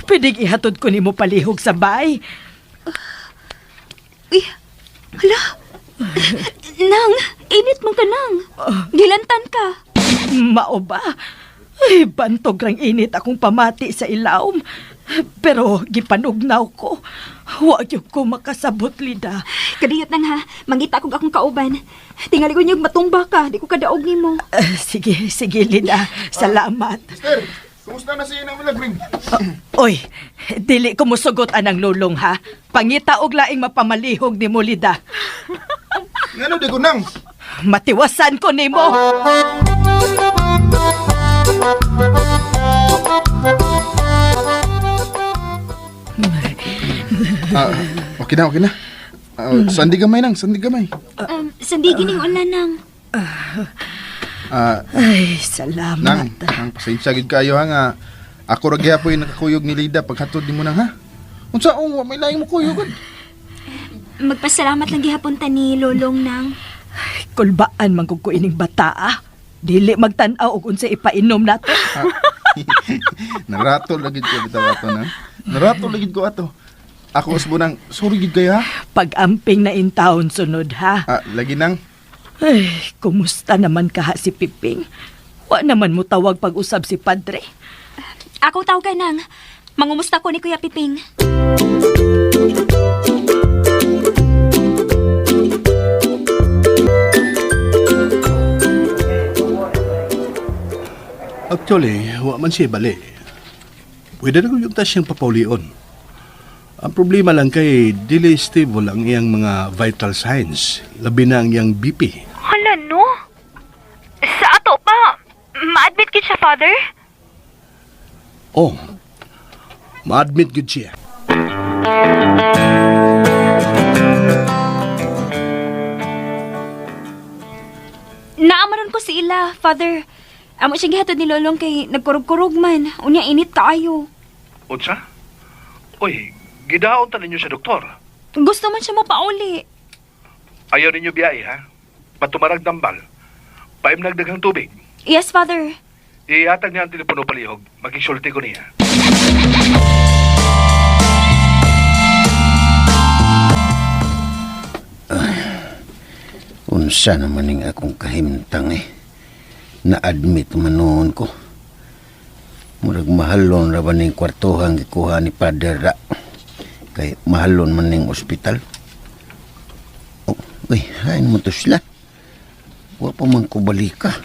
Pwede ihatod ko nimo palihog sa bay. Uy, hala. Nang, init man ka nang. Gilantan ka. Mao ba? Ay, bantog rang init akong pamati sa ilawom. Pero gipanugnaw ko. Wa gyud ko makasabot, Lida. Kadiyot nang ha, mangita kog akong kauban. Tingali ko niyog matumba ka, di ko kadaog nimo. Sige, sige, Lida. Salamat. Mister, kumusta na si Inang Milagring? Oy, dili ko musugot anang lulong ha. Pangita og laing mapamalihog nimo, Lida. Ngano di ko nang? Matiwasan ko nimo. Ah, okay na, okay na. Ah, sandi gamay nang, sandi gamay. Sandigi ning ulan nang. Ah, Ay, salamat. nang, nang pasensya gid kayo ha nga. Ako ra gyapon yung nakakuyog ni Lida paghatod nimo nang ha. Unsa ong wa may laing mo kuyog? Magpasalamat lang gihapon ta ni Lolong nang. Kulbaan man kog ko ining bata ah. Dili magtan-aw og unsa ipainom nato. Ah, Narato lagi ko bitaw ato na. Narato lagi ko ato. Ako usbo nang sorry gid kayo ha. Pag-amping na in town sunod ha. Ah, lagi nang. Ay, kumusta naman kaha si Piping? Wa naman mo tawag pag-usab si Padre. Ako tawag ka nang. Mangumusta ko ni Kuya Piping. Actually, wa man siya bali. Pwede na ko yung ta siyang papaulion. Ang problema lang kay dili stable ang iyang mga vital signs, labi na ang iyang BP. Hala no? Sa ato pa, ma-admit kit siya, Father? Oh, ma-admit gud siya. Naamaron ko si ila, Father. Amo siya gihatod ni Lolong kay nagkurog-kurog man. Unya init kaayo. Unsa? Uy, gidaon ta ninyo sa doktor. Gusto man siya mo pauli. Ayaw ninyo biyahe, ha? Patumarag dambal. Paimnagdaghang tubig. Yes, Father. Ihatag niya ang telepono palihog. Magisulti ko niya. Unsa naman ning akong kahimtang eh. Na-admit man noon ko. Murag mahalon ra ba ning kwartuhang gikuha ni Father Ra. Kay mahalon man ning ospital. Oh, uy, hain mo to sila. Wa pa man ko balika.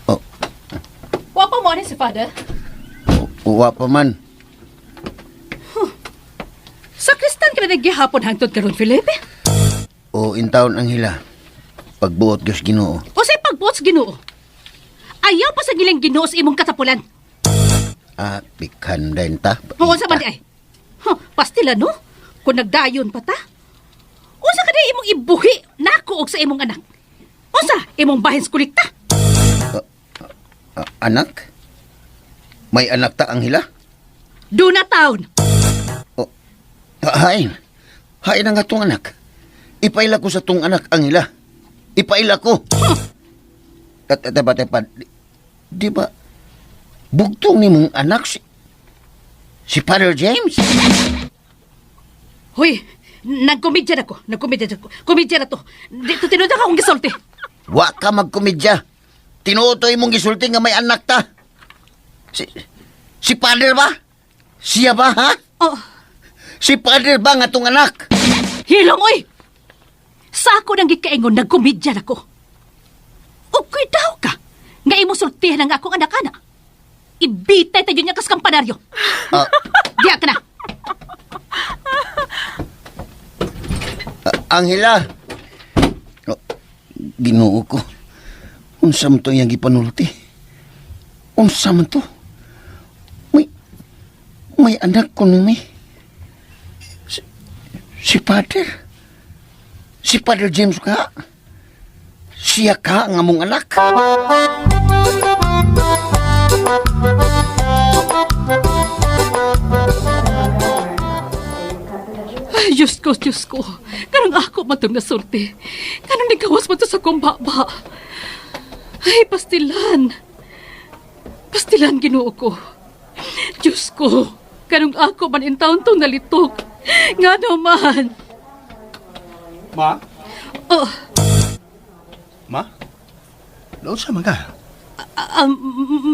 Oh, Wa pa mo ani si Father. wa pa man. Sa kristan ka na naggihapon hangtod karon, Felipe. O intawon ang hila. Pagbuot Diyos Ginoo. O sa pagbuot sa Ginoo. Ayaw pa sa giling Ginoo sa imong katapulan. Ah, pikhan din ta. Oo sa man di ay. Huh, pastila no? Kung nagdayon pa ta. Unsa ka di imong ibuhi nako og sa imong anak? Unsa imong bahin sa kulikta? Ah, anak? May anak ta ang hila? Duna taon. Oh, hain. Hain ang atong anak. Ipaila ko sa tong anak ang hila. Ipaila ko. Taba, taba. Di ba, bugtong ni mong anak si, si Father James? Hoy, nagkomedya na ko. Nagkomedya na ko. Komedya na to. Dito tinuod ka akong gisulti. Wa ka magkomedya. Tinuotoy mong gisulti nga may anak ta. Si, si Father ba? Siya ba, ha? Oh, Si Father ba nga tong anak? hilong oy. Sa ako nang gikaingon nagkomedya na ko. Ug daw ka. Nga imo sultihan ang akong anak-anak. Ibitay tayo niya kas kampanaryo. Ah, Diya ka na. Angela. Oh, Ginoo ko. Unsa man to iyang gipanulti? Unsa man to? May anak ko ni may. Si Father. Si Father James ka. Siya ka ang among anak. Ay, Diyos ko, Diyos ko. Kanang ako matong nasulti. Kanang nagawas mo to sa kong baba. Ay, pastilan. Pastilan, ginoo ko. Diyos ko, kanong ako man in taon tong nalitok. Nga naman. Ma? Oh, Ma? Naunsa man ka?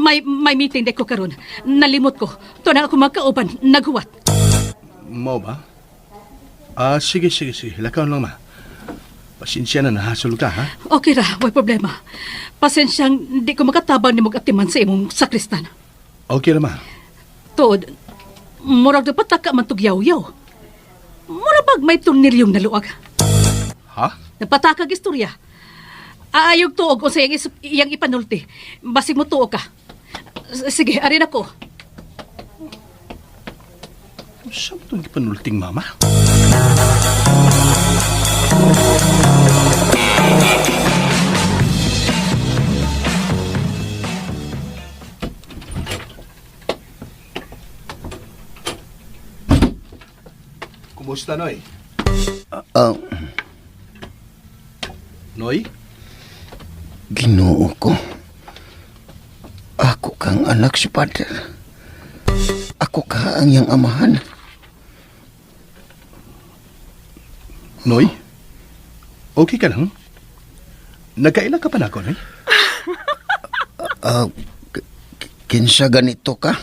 may meeting de ko karon. Nalimot ko. To na ako magkauban, naghuwat. Mao ba? Ah, sige, sige, sige. Lakaw lang, ma. Pasensya na, nahasol ka, ha? Okay ra, way problema. Pasensyang di ko makatabang ni atiman sa imong sakristan. Okay ra, ma. Tuod, murag dapat taka man tug yaw-yaw. Mura bag may tornilyong naluag. Ha? Nagpatakag istorya. Aayog tuog unsa iyang, iyang ipanulti. Basig mo tuog ka. Sige, arin ako. Saan mo itong gipanulting, mama? Kumusta, Noy? Ah, Noy? Ginoo ko. Ako kang anak si Father. Ako ka ang iyang amahan. Noy? Okay ka lang? Nagkaila ka pa na ako, Noy? Ah, kinsa ganito ka?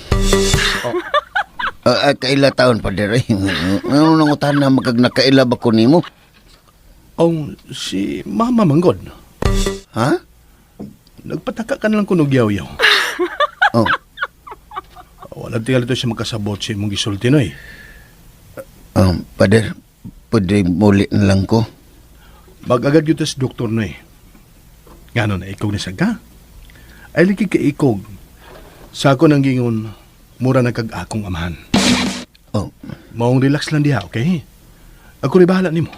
Kaila taon, Father? Eh? Ano nang na magkag nakaila ba ko nimo? Oh, si Mama Manggod. Ha? Nagpataka ka na lang kunog yaw-yaw. Oh, Walang tingali to siya magkasabot sa imong gisulti, Noy. Father, pwede muli na lang ko. Mag-agad yun sa doktor, Noy. Ngano na ikog ni ka? Ay lagi ka ikog. Sa ako nang gingon, mura na kag akong amahan. Oh, Maong relax lang diha, okay? Ako rin bahala nimo.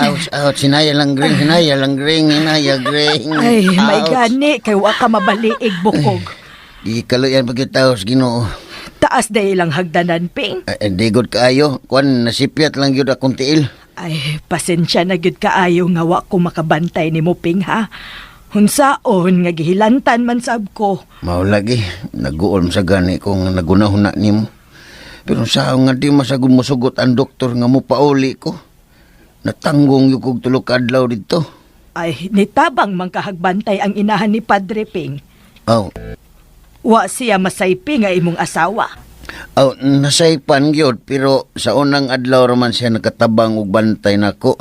Ouch, ouch. Hinaya lang, Gring. Hinaya lang, Gring. Hinaya, Gring. Ay, may Ouch. gani kay wa ka mabaliig bukog. Di kaluyan pagkitaos, Ginoo. Taas day ilang hagdanan, Ping. Ay, di good kaayo. Kuan, nasipyat lang yun akong tiil. Ay, pasensya na gyud kaayo nga wa ko makabantay nimo, Ping, ha. Hunsaon nga gihilantan man sab ko. Mao lagi, naguol sa gani ko nga nagunahuna nimo. Pero sa nga di masagod mosugot ang doktor nga mopauli ko. Natanggong yung kog tulo ka adlaw didto. Ay, nitabang man kahagbantay ang inahan ni Padre Ping. Aw, Wa siya masaypi nga imong asawa. aw nasaypan gyud pero sa unang adlaw raman siya nakatabang og bantay nako.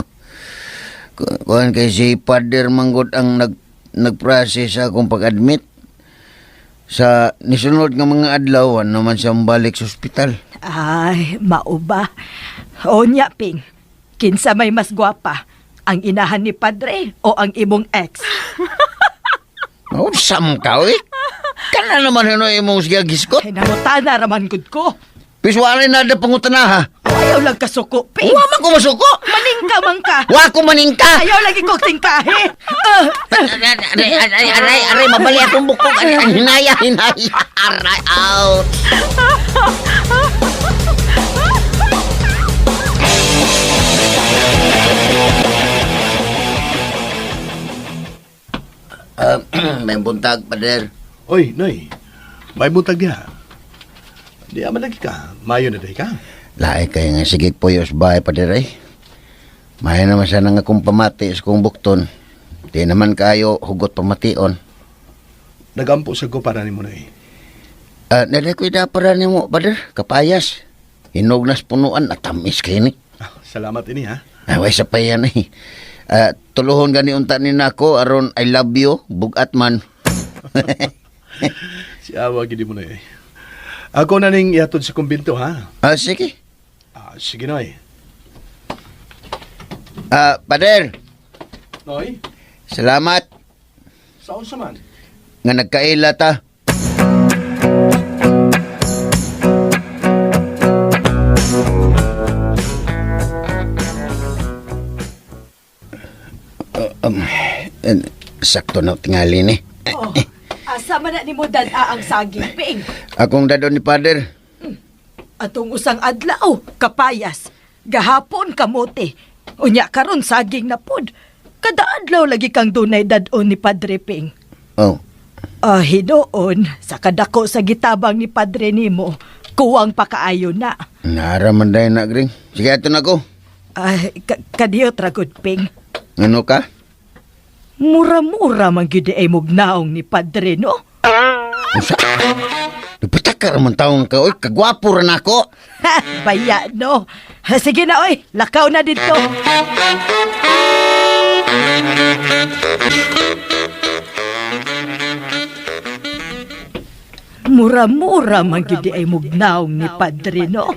Kuan kay si Father manggod ang nag nagprocess sa akong pag-admit. Sa nisunod nga mga adlaw, naman siya balik sa ospital. Ay, mao ba? O nya, Ping. Kinsa may mas gwapa? Ang inahan ni Padre o ang imong ex? Oh, sam ka, oy. Kana naman hino imong siya giskot. Ay, nangutana raman gud ko. Piswalay na da pangutana ha. Ayaw lang kasuko, Ping. Wa man ko masuko. Maningka man ka. Wa ko maningka. Ayaw lagi kog tingkahe. Ah, Aray, aray, aray, aray, mabali akong bukog. Aray, aray, hinaya, hinaya. Aray, out. May buntag, pader. Oy, Noy. May buntag diha. Di man lagi ka. Mayo na day ka. Lae kay nga sige puyos bahay, pader ay. May naman sana nga kung pamati sa kong bukton. Di naman kayo hugot pamation. Nagampo sa ko para nimo, Noy. Ah, uh, ko para nimo, pader. Kapayas. Hinog nas punuan at tamis kayo ni. Ah, salamat ini ha. Ay, way sa pa yan eh. Ah, tuluhon gani unta ni nako aron I love you, bugat man. Si awa gid mo, Noy. Ako na ning ihatod sa kumbinto, ha? Ah, sige. Ah, sige, Noy. Ah, Pader, Noy, salamat saon sa man? nga nagkaila ta. Um, eh, sakto na tingali ni. Oh, asa man na nimo dad-a ang saging, Ping? Akong dadon ni Pader. Atong usang adlaw, kapayas. Gahapon kamote. Unya karon saging na pod. Kada adlaw lagi kang dunay dad-on ni Padre Ping. Oh, Ah, hinuon, sa kadako sa gitabang ni Padre nimo, kuwang pakaayo na. nara man dahil na, Gring. Sige, ato na ko. Ay, kadiyot ra gud, Ping. Ano ka? Mura-mura man gyud ay mugnaong ni Padre, no? Unsa? Nagpatakar man taong ka, oy, kagwapo ra nako. Ha, baya no. Sige na oy, lakaw na dito. Mura-mura man gyud ay mugnaong ni Padre, no?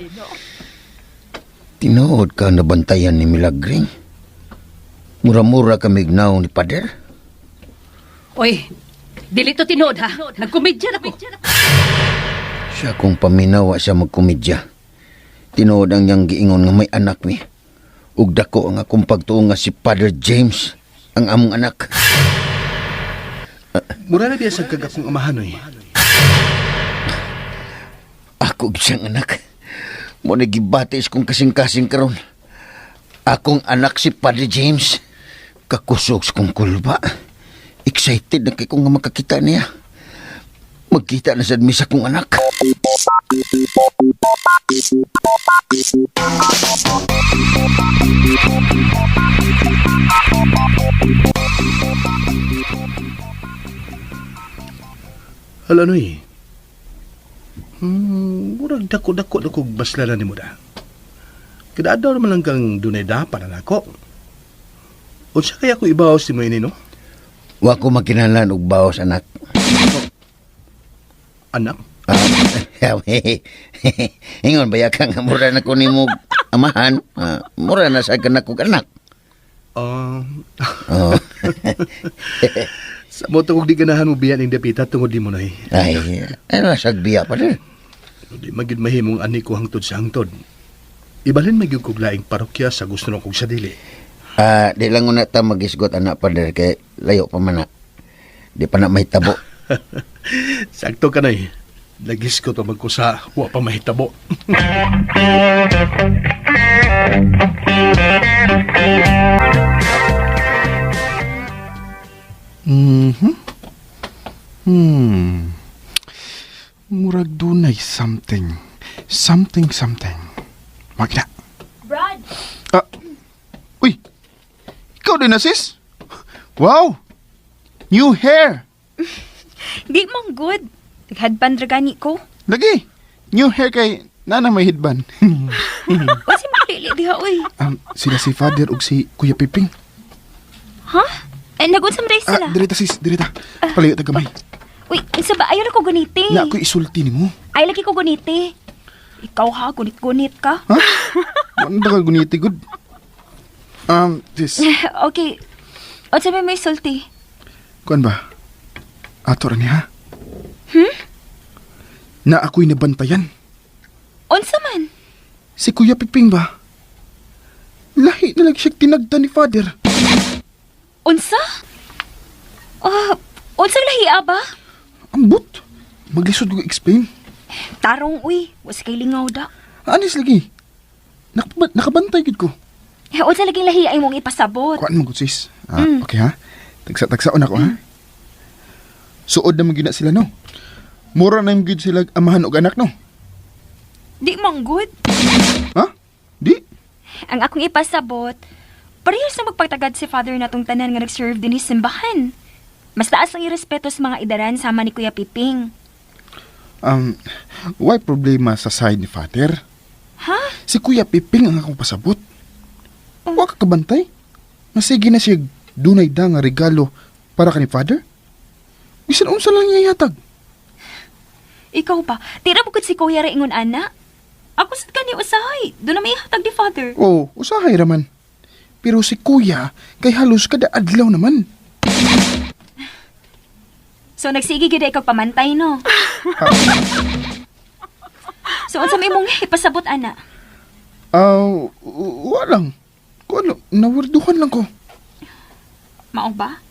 Tinuod ka nabantayan ni Milagring. Mura-mura kami gnaw ni Pader. Oy, dili to tinuod ha. Nagkomedya na ko. Siya kong paminawa siya magkomedya. Tinuod ang niyang giingon nga may anak mi. Ug dako ang akong pagtuo nga si Father James ang among anak. Mura na biya sa kag akong amahan, Noy. Ako gyud siyang anak. Mo na gibati sa kong kasing-kasing karon. Akong anak si Padre James. Kakusog sa kong kulba. Excited na kay ko nga makakita niya. Magkita na sad mi sa kong anak. Hala, Noy. Murag dako-dako na kog baslaran ni mo da. Kada adlaw naman lang kang dunay dapat na nako. Unsa kaya ko ibawas ni mo ini, no? Wa ko makinahanglan og bawas anak. Anak? Ah, ingon ba ka nga mura na ko nimo amahan? Ah, mura na sa kanak kog anak. Oh. Sa mo kog di ganahan mo biya ning dapita tungod di mo, Noy. Ay, ano sagbiya pa din. Di magid mahimong ani ko hangtod sa hangtod. Ibalin magyud kog laing parokya sa gusto na kog sa dili. Ah, di lang una ta magisgot anak pa kay layo pa man na. Di pa na mahitabo. Sakto ka, Noy. Lagis ko to magkusa, wa pa mahitabo. Murag dunay something. Something, something. Magna. Brad! Ah. Uy! Ikaw din na, sis? Wow! New hair! Di man good. Naghadpan ra gani ko. Lagi! New hair kay Nana may headband. Wa si makalili diha oy. Sila si Father ug si Kuya Piping. Ha? Eh, nagunsa man Ah, sila. direta sis, direta. Palayo ta gamay. Uy, unsa ba ayo na ko guniti? Na ako'y isulti nimo. Ay lagi ko guniti. Ikaw ha, gunit-gunit ka. Ha? Ano ba ka guniti good? Sis, Okay. Unsa may may sulti? kuan ba? Ato ra niya. Hmm? Na ako'y nabantayan. Unsa man? Si Kuya Piping ba? Lahi na lang siya tinagda ni Father. Unsa? Ah, unsang lahi ba? Ambot. Maglisod ko explain. Tarong uy, was kay lingaw da. Anis lagi. Nakabantay gid ko. Eh, unsa laging lahi ay mong ipasabot? Kuan mo gud sis. Ah, okay ha. Tagsa-tagsaon ako ha. Suod na man gyud na sila no. Mura na gyud sila amahan og anak no. Di man good. Ha? Di? Ang akong ipasabot, parehas na magpagtagad si Father natong tanan nga nag-serve din simbahan. Mas taas ang irespeto sa mga idaran sama ni Kuya Piping. Why problema sa side ni Father? Ha? Si Kuya Piping ang akong pasabot. Wa ka kabantay. Masige na siya dunay da nga regalo para kani Father. Bisan unsa lang niya ihatag. Ikaw pa, tira mo gud si Kuya ra ingon ana. Ako sad kani usahay. Doon na may ihatag ni Father. Oh, usahay raman. Pero si kuya, kay halos kada adlaw naman. So nagsige gid ikaw pamantay, no? So unsa may imong ipasabot ana? Ah, wa lang. Kuan, nawerduhan lang ko. Mao ba?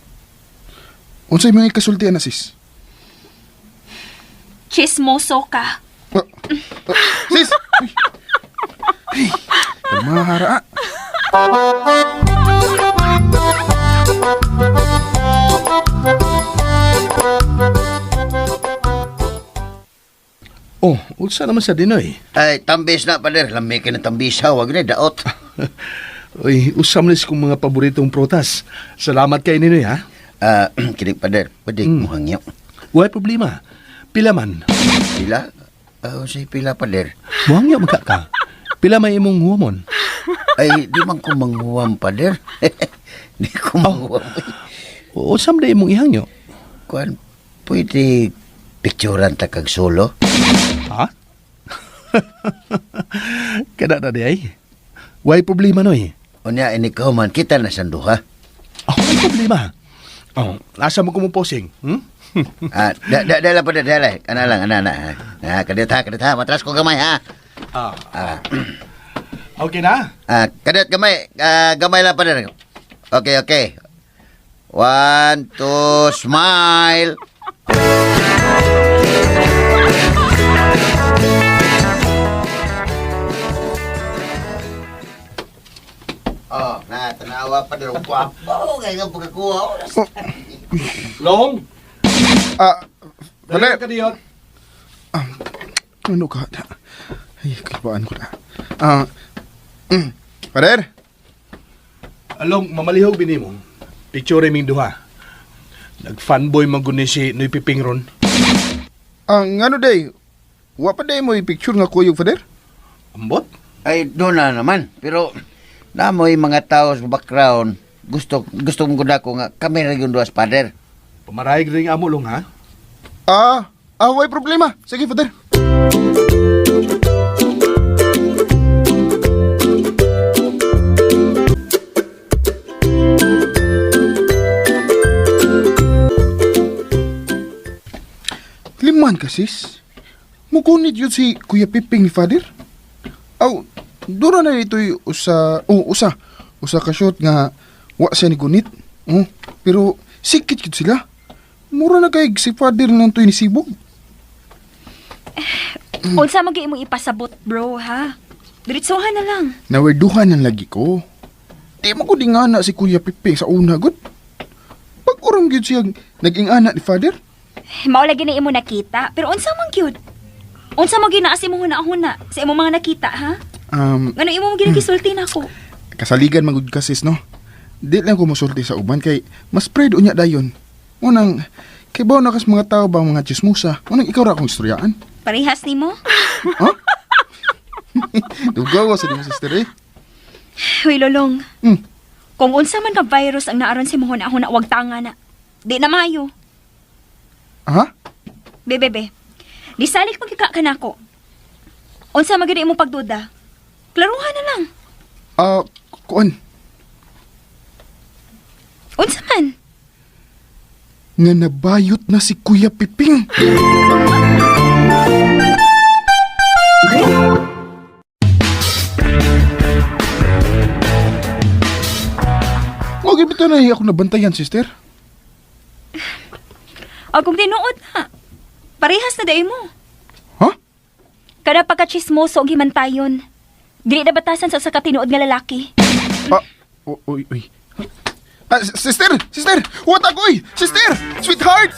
Unsay mga kasulti ana, sis? Chismoso ka. Ah, ah, sis! Uy. Ay, kalmahara ah. Oh, unsa naman sa Dinoy? Ay, tambis na, pader. Lami ka na tambisa. Wag na, daot. Uy, usam nis kong mga paboritong prutas. Salamat kay Ninoy, ha? Ah, kinig, pader. Pwede mm. Muhangyo. Way problema. Pila man. Pila? Ah, unsay pila, pader? Muhangyo magka ka. Pila may imong huwamon. Ay, di man ko manghuwam, pader. Di ko manghuwam. O usam na imong ihangyo. Kuan, pwede picturean ta kag solo? Ha? Kada na di ay. Way problema noy. Unya, inikaw man, kita na sanduha. Oh, way problema. Oh, asa mo kumuposing? Hmm? Ah, da, da, dala pa, dala. Ana lang, ana, ana. Ah, kadit ha, kadit ha. Matras ko gamay ha. Ah, Ah, okay na. ah, kadit gamay. Ah, gamay lang pa rin. Okay, okay. One, two, smile. Oh, na, tanawa pa rin. Gwapo, kaya nga pagkakuha. Oh, Long. ah, Dali Dali. ka diyon. Ano ka? Ay, kalbaan ko na. Ah, Pader? Along, mamalihog bini mo. Picture ming duha. Nag-fanboy man gud ni si Noy Piping ron. Ah, ngano day? Wa pa day mo i-picture nga kuyog, Father? Ambot? Ay, doon na naman. Pero, namoy mga tao sa background, gusto gusto mong ko nga kami ra yung duas, pader. Pamarayag rin amo long ha. Ah, ah, way problema. Sige, Father. Liman ka, sis. Mukunit yun si Kuya Piping ni Father. Aw, dura na dito'y usa, oh, usa. Usa ka shot nga wa siya ni gunit. Oh, pero sikit yun sila. Mura na kay si Father nang to'y nisibog. Unsa man gyud imong ipasabot, bro, ha? Diretsuhan na lang. Nawerduhan ng lagi ko. Di mo ko di nga na si Kuya Piping sa una, gud. Pag urang gyud siya naging anak ni Father. Mao lagi na imo nakita, pero unsa man gyud? Unsa man gyud naa sa imong huna-huna sa imong mga nakita, ha? Ngano imo mo ginagisulti nako? Kasaligan man gud ka sis, no? Di lang ko mosulti sa uban kay mas pride unya dayon. Unang kay baw na kas mga tao ba mga chismosa. Unang ikaw ra akong istoryaan. Parehas nimo? Ha? Dugaw sa di mo sister eh. Hoy lolong. Kung unsa man ka virus ang naaron sa imong huna-huna, wag tanga na. Di na maayo. Ha? Be, be, be. Disalik magkika ka nako. Unsa man gyud imong pagduda? Klaruhan na lang. Ah, kuan Unsa man? Nga nabayot na si Kuya Piping. Huwag ito na ako nabantayan, sister. O kung tinuod na, parehas na day mo. Ha? Kada pagka-chismoso og himantayon. Dili na batasan sa usa ka tinuod nga lalaki. Ah, uy, uy. Ah, sister! Sister! What agoy! Sister! Sweetheart!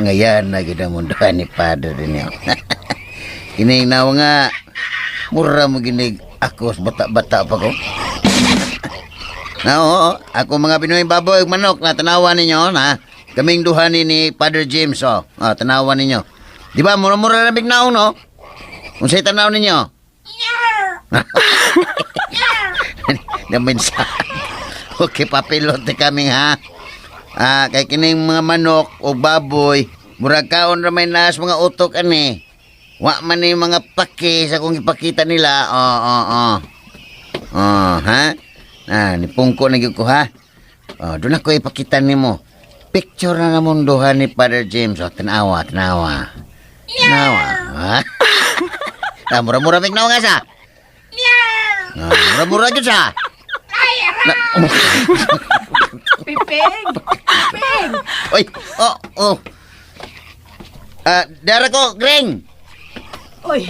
Ngayon na ginamunduhan ni Father din yun. Kininaw nga, mura mo ginig ako sa bata-bata pa ko. Na oo, ako mga Pinoy baboy ug manok na tanawan ninyo na kaming duha ni Father James oh. Oh, tanawan ninyo. Di ba mura-mura na bignaong no? Unsay tanaw ninyo? Naminsa. Okay, papilot ni kaming ha. Ah, kay kining mga manok o baboy, murag kaon ra may naas mga utok ani. Wa man ni mga paki sa kung ipakita nila. Oo, oo, oo. Oh, ha? Ah, nipungko na gyud ko ha. Oh, doon ako ipakita nimo. Picture na namong duha ni Father James. Oh, tanawa, tanawa. Tanawa. Ha? Ah, mura-mura mig nga sa. Ah, mura-mura gyud sa. Na, Piping! Piping! Oy, oh, oh. Ah, dara ko, Greng. Oy,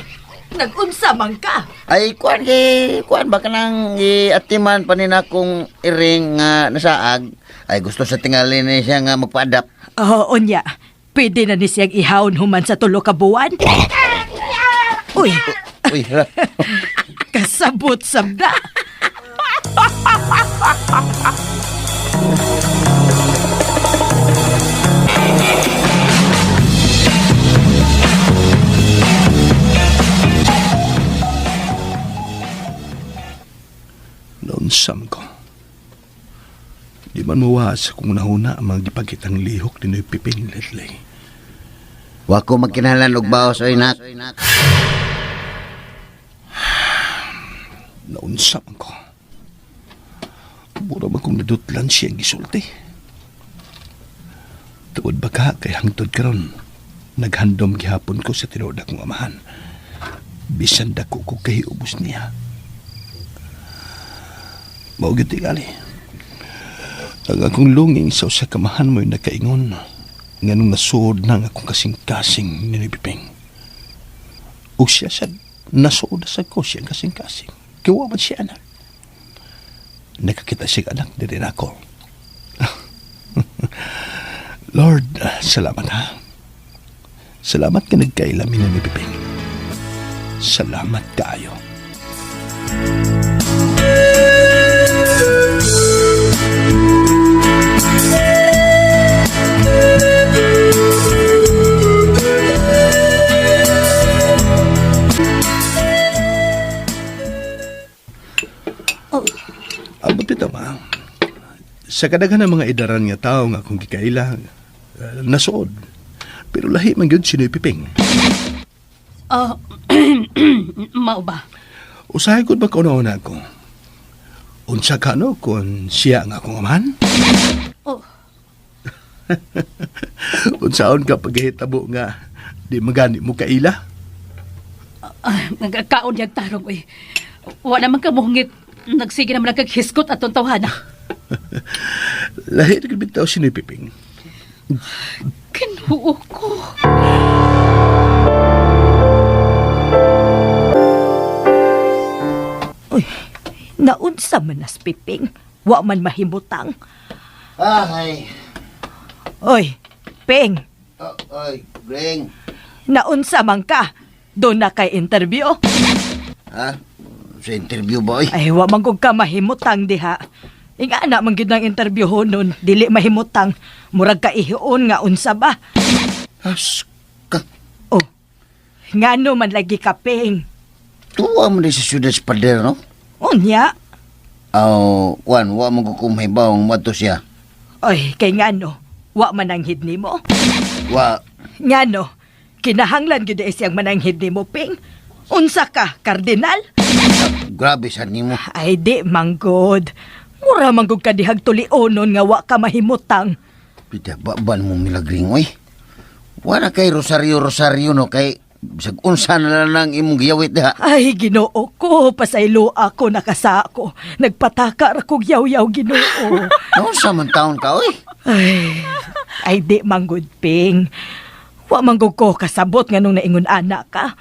nagunsa man ka. Ay, kuan kay, kuan ba ka nang iatiman pa nina kong iring nga nasaag. Ay, gusto sa tingali ni siya nga magpa-adapt. Oo, unya. Pwede na ni siyang ihawon human sa tulo ka buwan. Uy, Uy, hala. kasabot sabda. Naunsam ko. Di man mawa sa kung nahuna ang mga gipagitang lihok ni Noy Piping lately. Wa ko magkinahanglan og baos oy nak. Naunsam ko. Mura man kong nadutlan siya ang gisulti. Tuod ba ka kay hangtod karon naghandom gihapon ko sa tinuod akong amahan. Bisan dako ko kay ubos niya. Mao gyud tingali. Ang akong lunging sa usa ka amahan mo'y nakaingon nganong nasuod na ang akong kasing-kasing ni Noy Piping. Ug siya sad nasuod na sad ko siyang kasing-kasing. Kaya wa man siya anak. Nakakita siya anak diri nako. Lord, salamat ha. Salamat ka nagkailamin ni Noy Piping. Salamat kaayo. Oh. Abot bitaw, ma. Sa kadaghan ng mga idaran nga tao nga akong gikaila, nasuod. Pero lahi man gyud si Noy Piping. Ah, mao ba? Usahay gud ba kauna-una ko? Unsa ka no kung siya ang akong amahan? Oh. Unsaon ka paghihitabo nga di magani mo kaila? Ah, kaon niyang tarong, oy. Wa naman ka muhungit. Nagsige naman nagkaghiskot atong tawhana. Lahi na gud bitaw si Noy Piping. Kinuo ko. Uy, naunsa man nas Piping. Wa man mahimutang. Ay. Oy, Ping, Oh, oy, Greng. naunsa man ka. Doon na kay interview. Ha? Sa interview ba, oy? Ay, wa man gud ka mahimutang diha. Ingana man gyud ang interview nun, dili mahimutang. Murag ka ihion nga unsa ba? As ka. Oh, ngano man lagi ka, Ping? Tuwa mo din sa syudad sa pader, no? Unya. Aw, kuan, wa mo ko kumahibaw ang mato siya. Oy, kay ngano, wa mananghid nimo. Wa, Ngano, kinahanglan gyud ay siyang mananghid nimo, Ping. Unsa ka, kardinal? Grabe sa nimo. Ay di, manggod. Mura manggod ka dihag tulionon nga wa ka mahimutang. Pita, ba, ba mo milagring, oy? Wala kay Rosario Rosario no kay bisag unsa na lang ang imong giyawit diha. Ay, Ginoo ko, pasaylo ako nakasako. Nagpataka ra kog yaw-yaw, Ginoo. Unsa man taon ka oy? Ay, ay di manggod, Ping. Wa manggod ko kasabot nga nung naingon ana ka.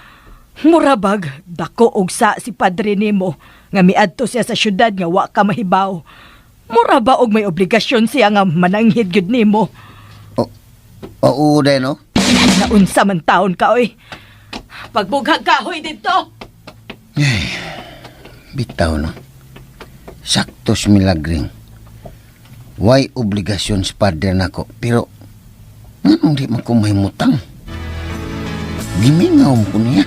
Murabag, dako og sa si padre nimo nga miadto siya sa syudad nga wa ka mahibaw. Mura ba og may obligasyon siya nga mananghid gyud nimo? O, oo day no. Naunsa man taon ka oy. Pagbughag kahoy didto. Ay, bitaw no. Sakto si Milagring. Way obligasyon sa padre nako pero nganong di man ko mahimutang? Gimingaw mo ko niya.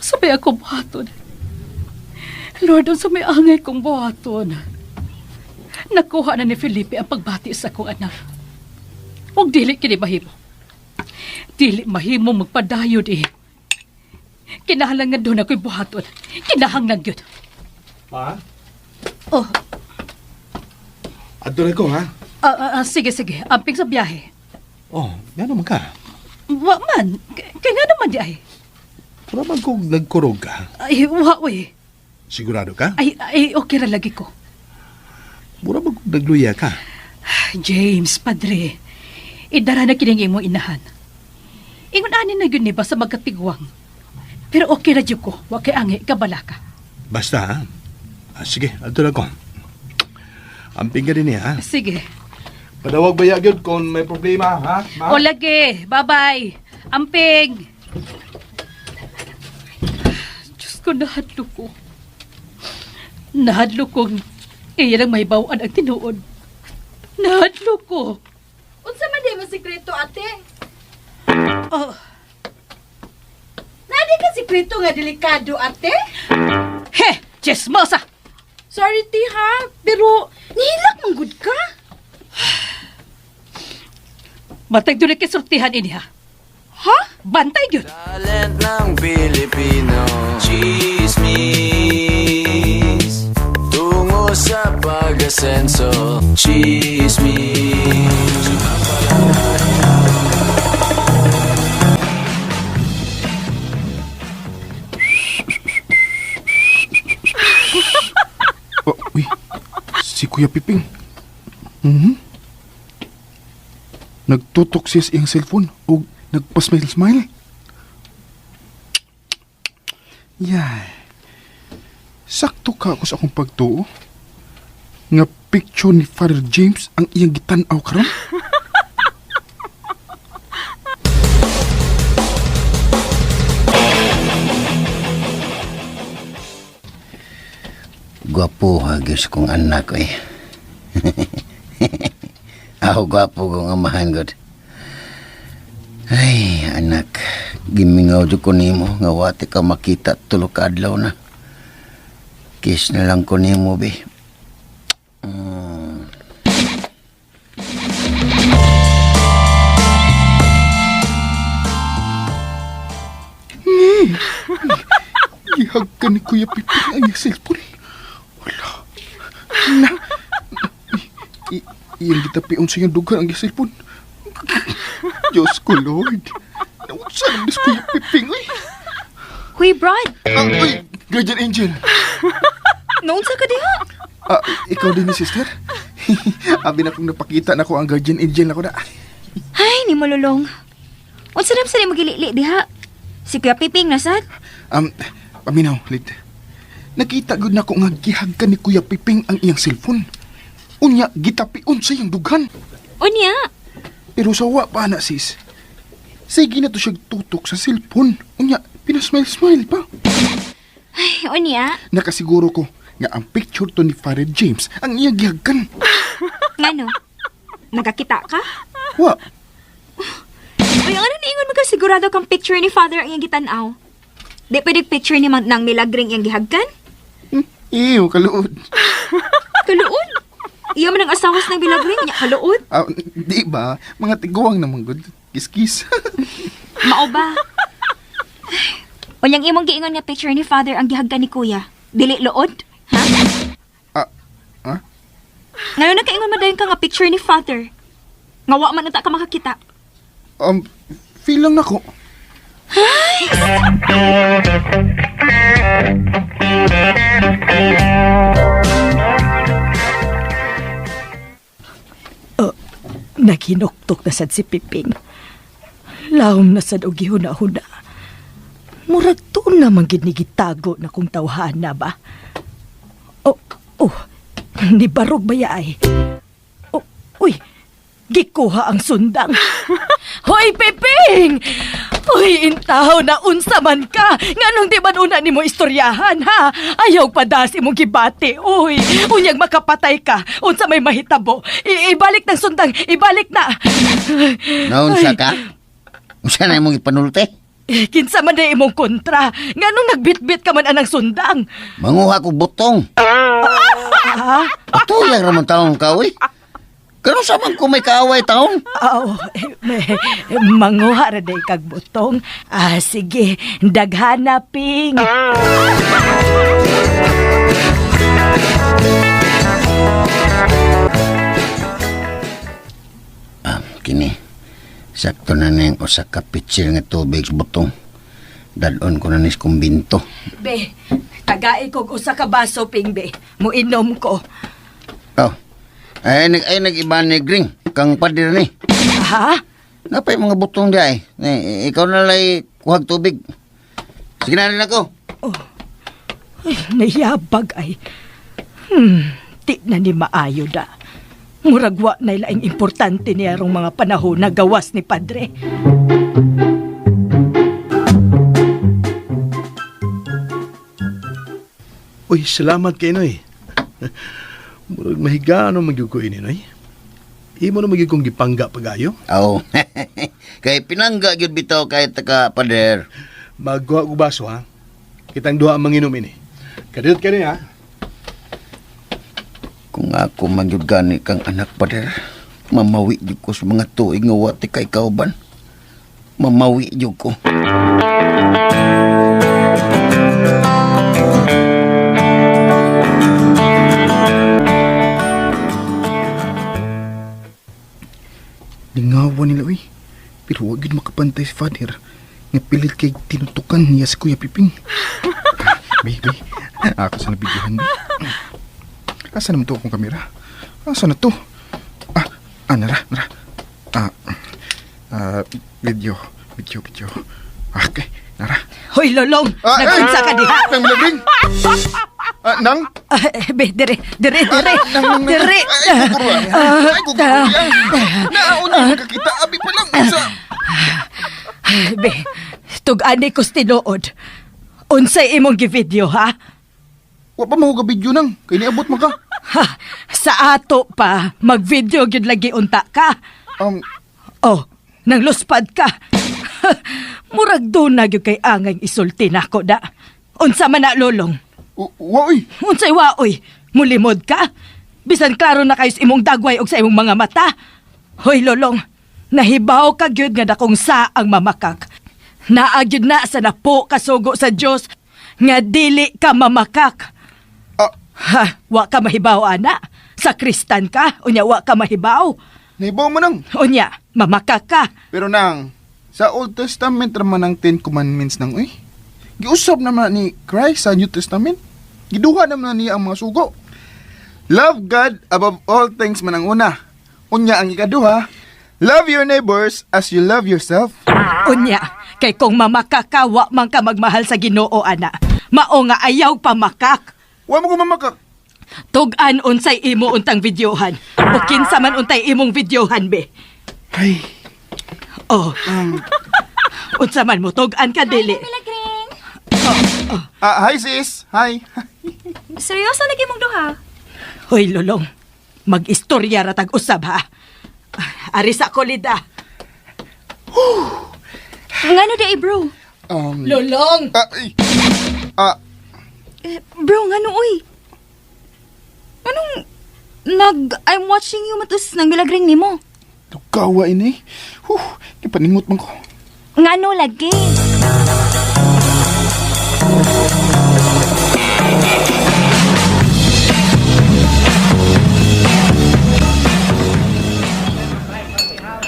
Sa may ako buhaton. Lord, unsa may angay kong buhaton. Nakuha na ni Felipe ang pagbati sa akong anak. Ug dili kini mahimo. Dili mahimo magpadayod eh. Kinahanglan nga doon ako'y buhaton. Kinahanglan gyud. Ma? Oh, Adto na ko, ha? Sige, sige. Amping sa biyahe. Oh, nga naman ka. Wa man. Kaya nga naman di ay. Pura man kung nagkurog ka. Ay, wa, uy. Sigurado ka? Ay, ay, okay ra lagi ko. Mura man kung nagluya ka. James, padre, idara na kining imong inahan. Ingon ani na gyud ni ba sa magkatigwang. Pero okay ra jud ko, wa kay angi kabala ka. Basta, ha? Ah, sige, adto na ko. Amping ka din niya, ha? Sige. Padawag ba gyud kung may problema, ha? Ma? O lagi, bye-bye. Amping. Diyos ko, nahadlo ko. Nahadlo kong iya lang may bawaan ang tinuod. Nahadlo ko. Unsa man di mo sikreto, ate? Oh, Nadi ka sikreto nga delikado, ate? he, chismosa. Sorry, ti ha, pero nihilak man gud ka. Matag doon na kisultihan ini ha. Ha? Bantay yun. Talent ng Pilipino, Chismis. Tungo sa pag-asenso, Chismis. Oh, uy, si Kuya Piping. Mhm. Nagtutok siya sa iyang cellphone o nagpa-smile-smile. Yay. Sakto ka ako sa akong pagtuo. Nga picture ni Father James ang iyang gitan-aw karon. Gwapo hagis kong anak eh. Ako gwapo kong amahan god. Ay, anak, gimingaw jud ko nimo nga wati ka makita tulo ka adlaw na. Kiss na lang ko nimo be. Gihag ka ni Kuya Piping ang iyang cellphone. Wala. Na. Iyang gitapion sa iyang dugan ang iyang cellphone. Diyos ko, Lord. Naunsa naman ni Kuya Piping, uy. Huy, Brad! Ah, uy, Guardian Angel. Naunsa ka diha? Ah, ikaw din ni sister? Abi na kong napakita na ko ang Guardian Angel na ko na. Ay, ni malulong. Unsa nam sa nimo gilili diha? Si Kuya Piping na sad? Paminaw, Lid. Nakita gud na ko nga gihag ka ni Kuya Piping ang iyang cellphone. Unya, gitapion sa iyang dughan. Unya. Pero sa wa pa na, sis. Sige na to siya tutok sa cellphone. Unya, pinasmile-smile pa. Ay, unya. Nakasiguro ko nga ang picture to ni Father James ang iyang gihagkan. Ngano? Nagakita ka? Wa, Uy, ano niingon mo ka sigurado kang picture ni Father ang iyang gitan-aw? Di pwede picture ni Mang nang milagring iyang gihagkan? Iyo, kaluod. Kaluod. Iya man ang asawas ng milagring niya, kaluod. Ah, di ba? Mga tiguang naman gud. Kiss-kiss. Mao ba? Unyang imong giingon nga picture ni Father ang gihagkan ni Kuya. Dili luod? Ha? Ah, ha? Ngayon nakaingon mo dayon ka nga picture ni Father. Nga wa man unta ka makakita. Feel lang nako. Naghinuktok na sad si Piping. Lahom na sad og gihuna-huna. Murag tuon naman gid ni gitago na kung tawhana ba. Oh, oh, ni barog ba ya ay? Oh, uy, gikuha ang sundang. Hoy, Piping! Uy, intaw na unsa man ka. Nganong di man una nimo istoryahan, ha? Ayaw padas imong gibati. Uy, unyag makapatay ka. Unsa may mahitabo. Ibalik ng sundang, ibalik na. Naunsa ka? Unsa na imong ipanulte? Eh, kinsa man na imong kontra. Nganong nagbitbit ka man anang sundang? Manguha ko butong. Ha? Patuyang raman taon ka, uy. Kano sa man ko may kaaway taon? Aw, eh, manguha ra day kag butong. Ah, sige, daghana ping. Ah, kini. Sakto na na yung usa ka pitsil nga tubig sa butong. Dadon ko na nis kumbinto. Be, tagai kog usa ka baso ping be. Muinom ko. Oh. Ay, nag, ay nag-iba ni Gring. Kang padir ni. Ha? Napay mga butong di ay. Eh, ikaw na lay kuhag tubig. Sige na rin ako. Ay, nayabag ay. Di na ni maayo da. Murag wa na ilaing importante niya rong mga panahon na gawas ni Padre. Uy, salamat kay Noy. Murag mahigano magyud ko ini, Noy. Imo na magyud kong gipangga pagayo. Oo. Kay pinangga gyud bitaw kay taka pader. Magkuha ko baso, ha? Kitang duha ang manginom ini. Kadiyot ka niya, ha? Kung ako man gyud gani kang anak pader, mamawi gyud ko sa mga tuig nga wa ti kay kauban. Mamawi gyud ko. Lingawan nila, uy. Pero wag yun makapantay si Father. Nga pilit kay tinutukan niya si Kuya Piping. Baby, ako sa nabidyohan, bi. Asa naman to akong kamera? Asa na to? Ah, ah, nara, nara. Ah, ah, video, video, video. Okay, nara. Hoy, Lolong, Ah, nagunsa ka diha. Nang milagring! Ah, nang? Ah, be, dire, dire, dire, Ah, nang, nang, nang. dire. Ay, kukuruan. Ay, kukuruan. Nauna, nakakita. Abi pa lang. Sa... Be, tug-ani ko tinuod. Unsay imong givideo, ha? Wa pa mo video nang. Kay niabot man ka. Ha, sa ato pa, mag-video gyud lagi unta ka. Oh, nang luspad ka. Murag doon na gyud kay angay isulti nako da. Unsa man na lolong? Wa oy. Unsay waoy? Mulimod ka? Bisan klaro na kayo sa imong dagway og sa imong mga mata. Hoy lolong, nahibaw ka gyud nga dakong sa ang mamakak. Naa gyud na sa napo kasugo sa Dios nga dili ka mamakak. Ah, Ha, wa ka mahibaw ana. Sa kristan ka, unya wa ka mahibaw. nahibaw mo nang. Unya, mamakak ka. Pero nang, sa Old Testament raman ang Ten Commandments nang uy. Giusab naman ni Christ sa New Testament. Giduha naman niya ang mga sugo. Love God above all things man ang una. Unya ang ikaduha, love your neighbors as you love yourself. Unya, kay kung mamakak ka, wa man ka magmahal sa Ginoo ana. Mao nga ayaw pamakak. Wa mo ko mamakak. Tug-an unsay imo untang videohan. O kinsa man untay imong videohan be. Ay, Oh. Unsa man mo tug-an ka dili. Milagring! ah, hi sis. Hi. Seryoso lagi mong duha? Hoy lolong, mag-istorya ra tag usab ha. Ari sa kolida. Ngano di ay, bro? Lolong, Ah, ay. Ah, Eh, bro, ngano uy? Anong nag I'm watching you matus nang milagring nimo? Tukawa ini. Huh, kipaningot man ko. Ngano lagi?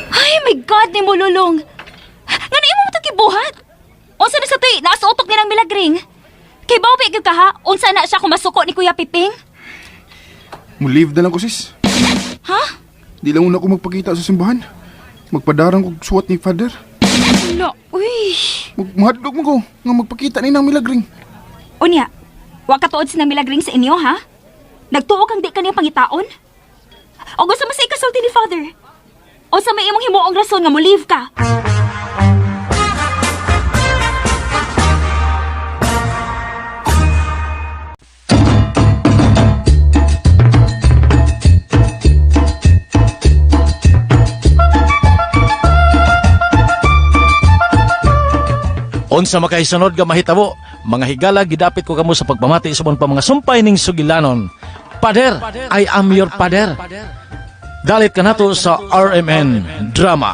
Ay, my God, nimo lulong. Ngano imo mo gibuhat? Unsa na sa tuy, nasa utok ni nang milagring. Kay bawi gyud ka ha? Unsa na siya kung masuko ni Kuya Piping? Mo leave na lang ko sis. Ha? Di lang una ko magpakita sa simbahan. Magpadarang kog suwat ni Father. Wala, uy. Mahadlok mo ko nga magpakita ni nang milagring. Unya, wa ka tuod sinang milagring sa inyo, ha? Nagtuo kang di kaniya pangitaon? O gusto mo sa ikasulti ni Father? O sa may imong himuong rason nga mo leave ka? Unsa makahisunod nga mahitabo, mga higala, gidapit ko kamo sa pagpamati sa pa mga sumpay ning sugilanon. Pader, I am your pader. Dalit kanato sa RMN Drama.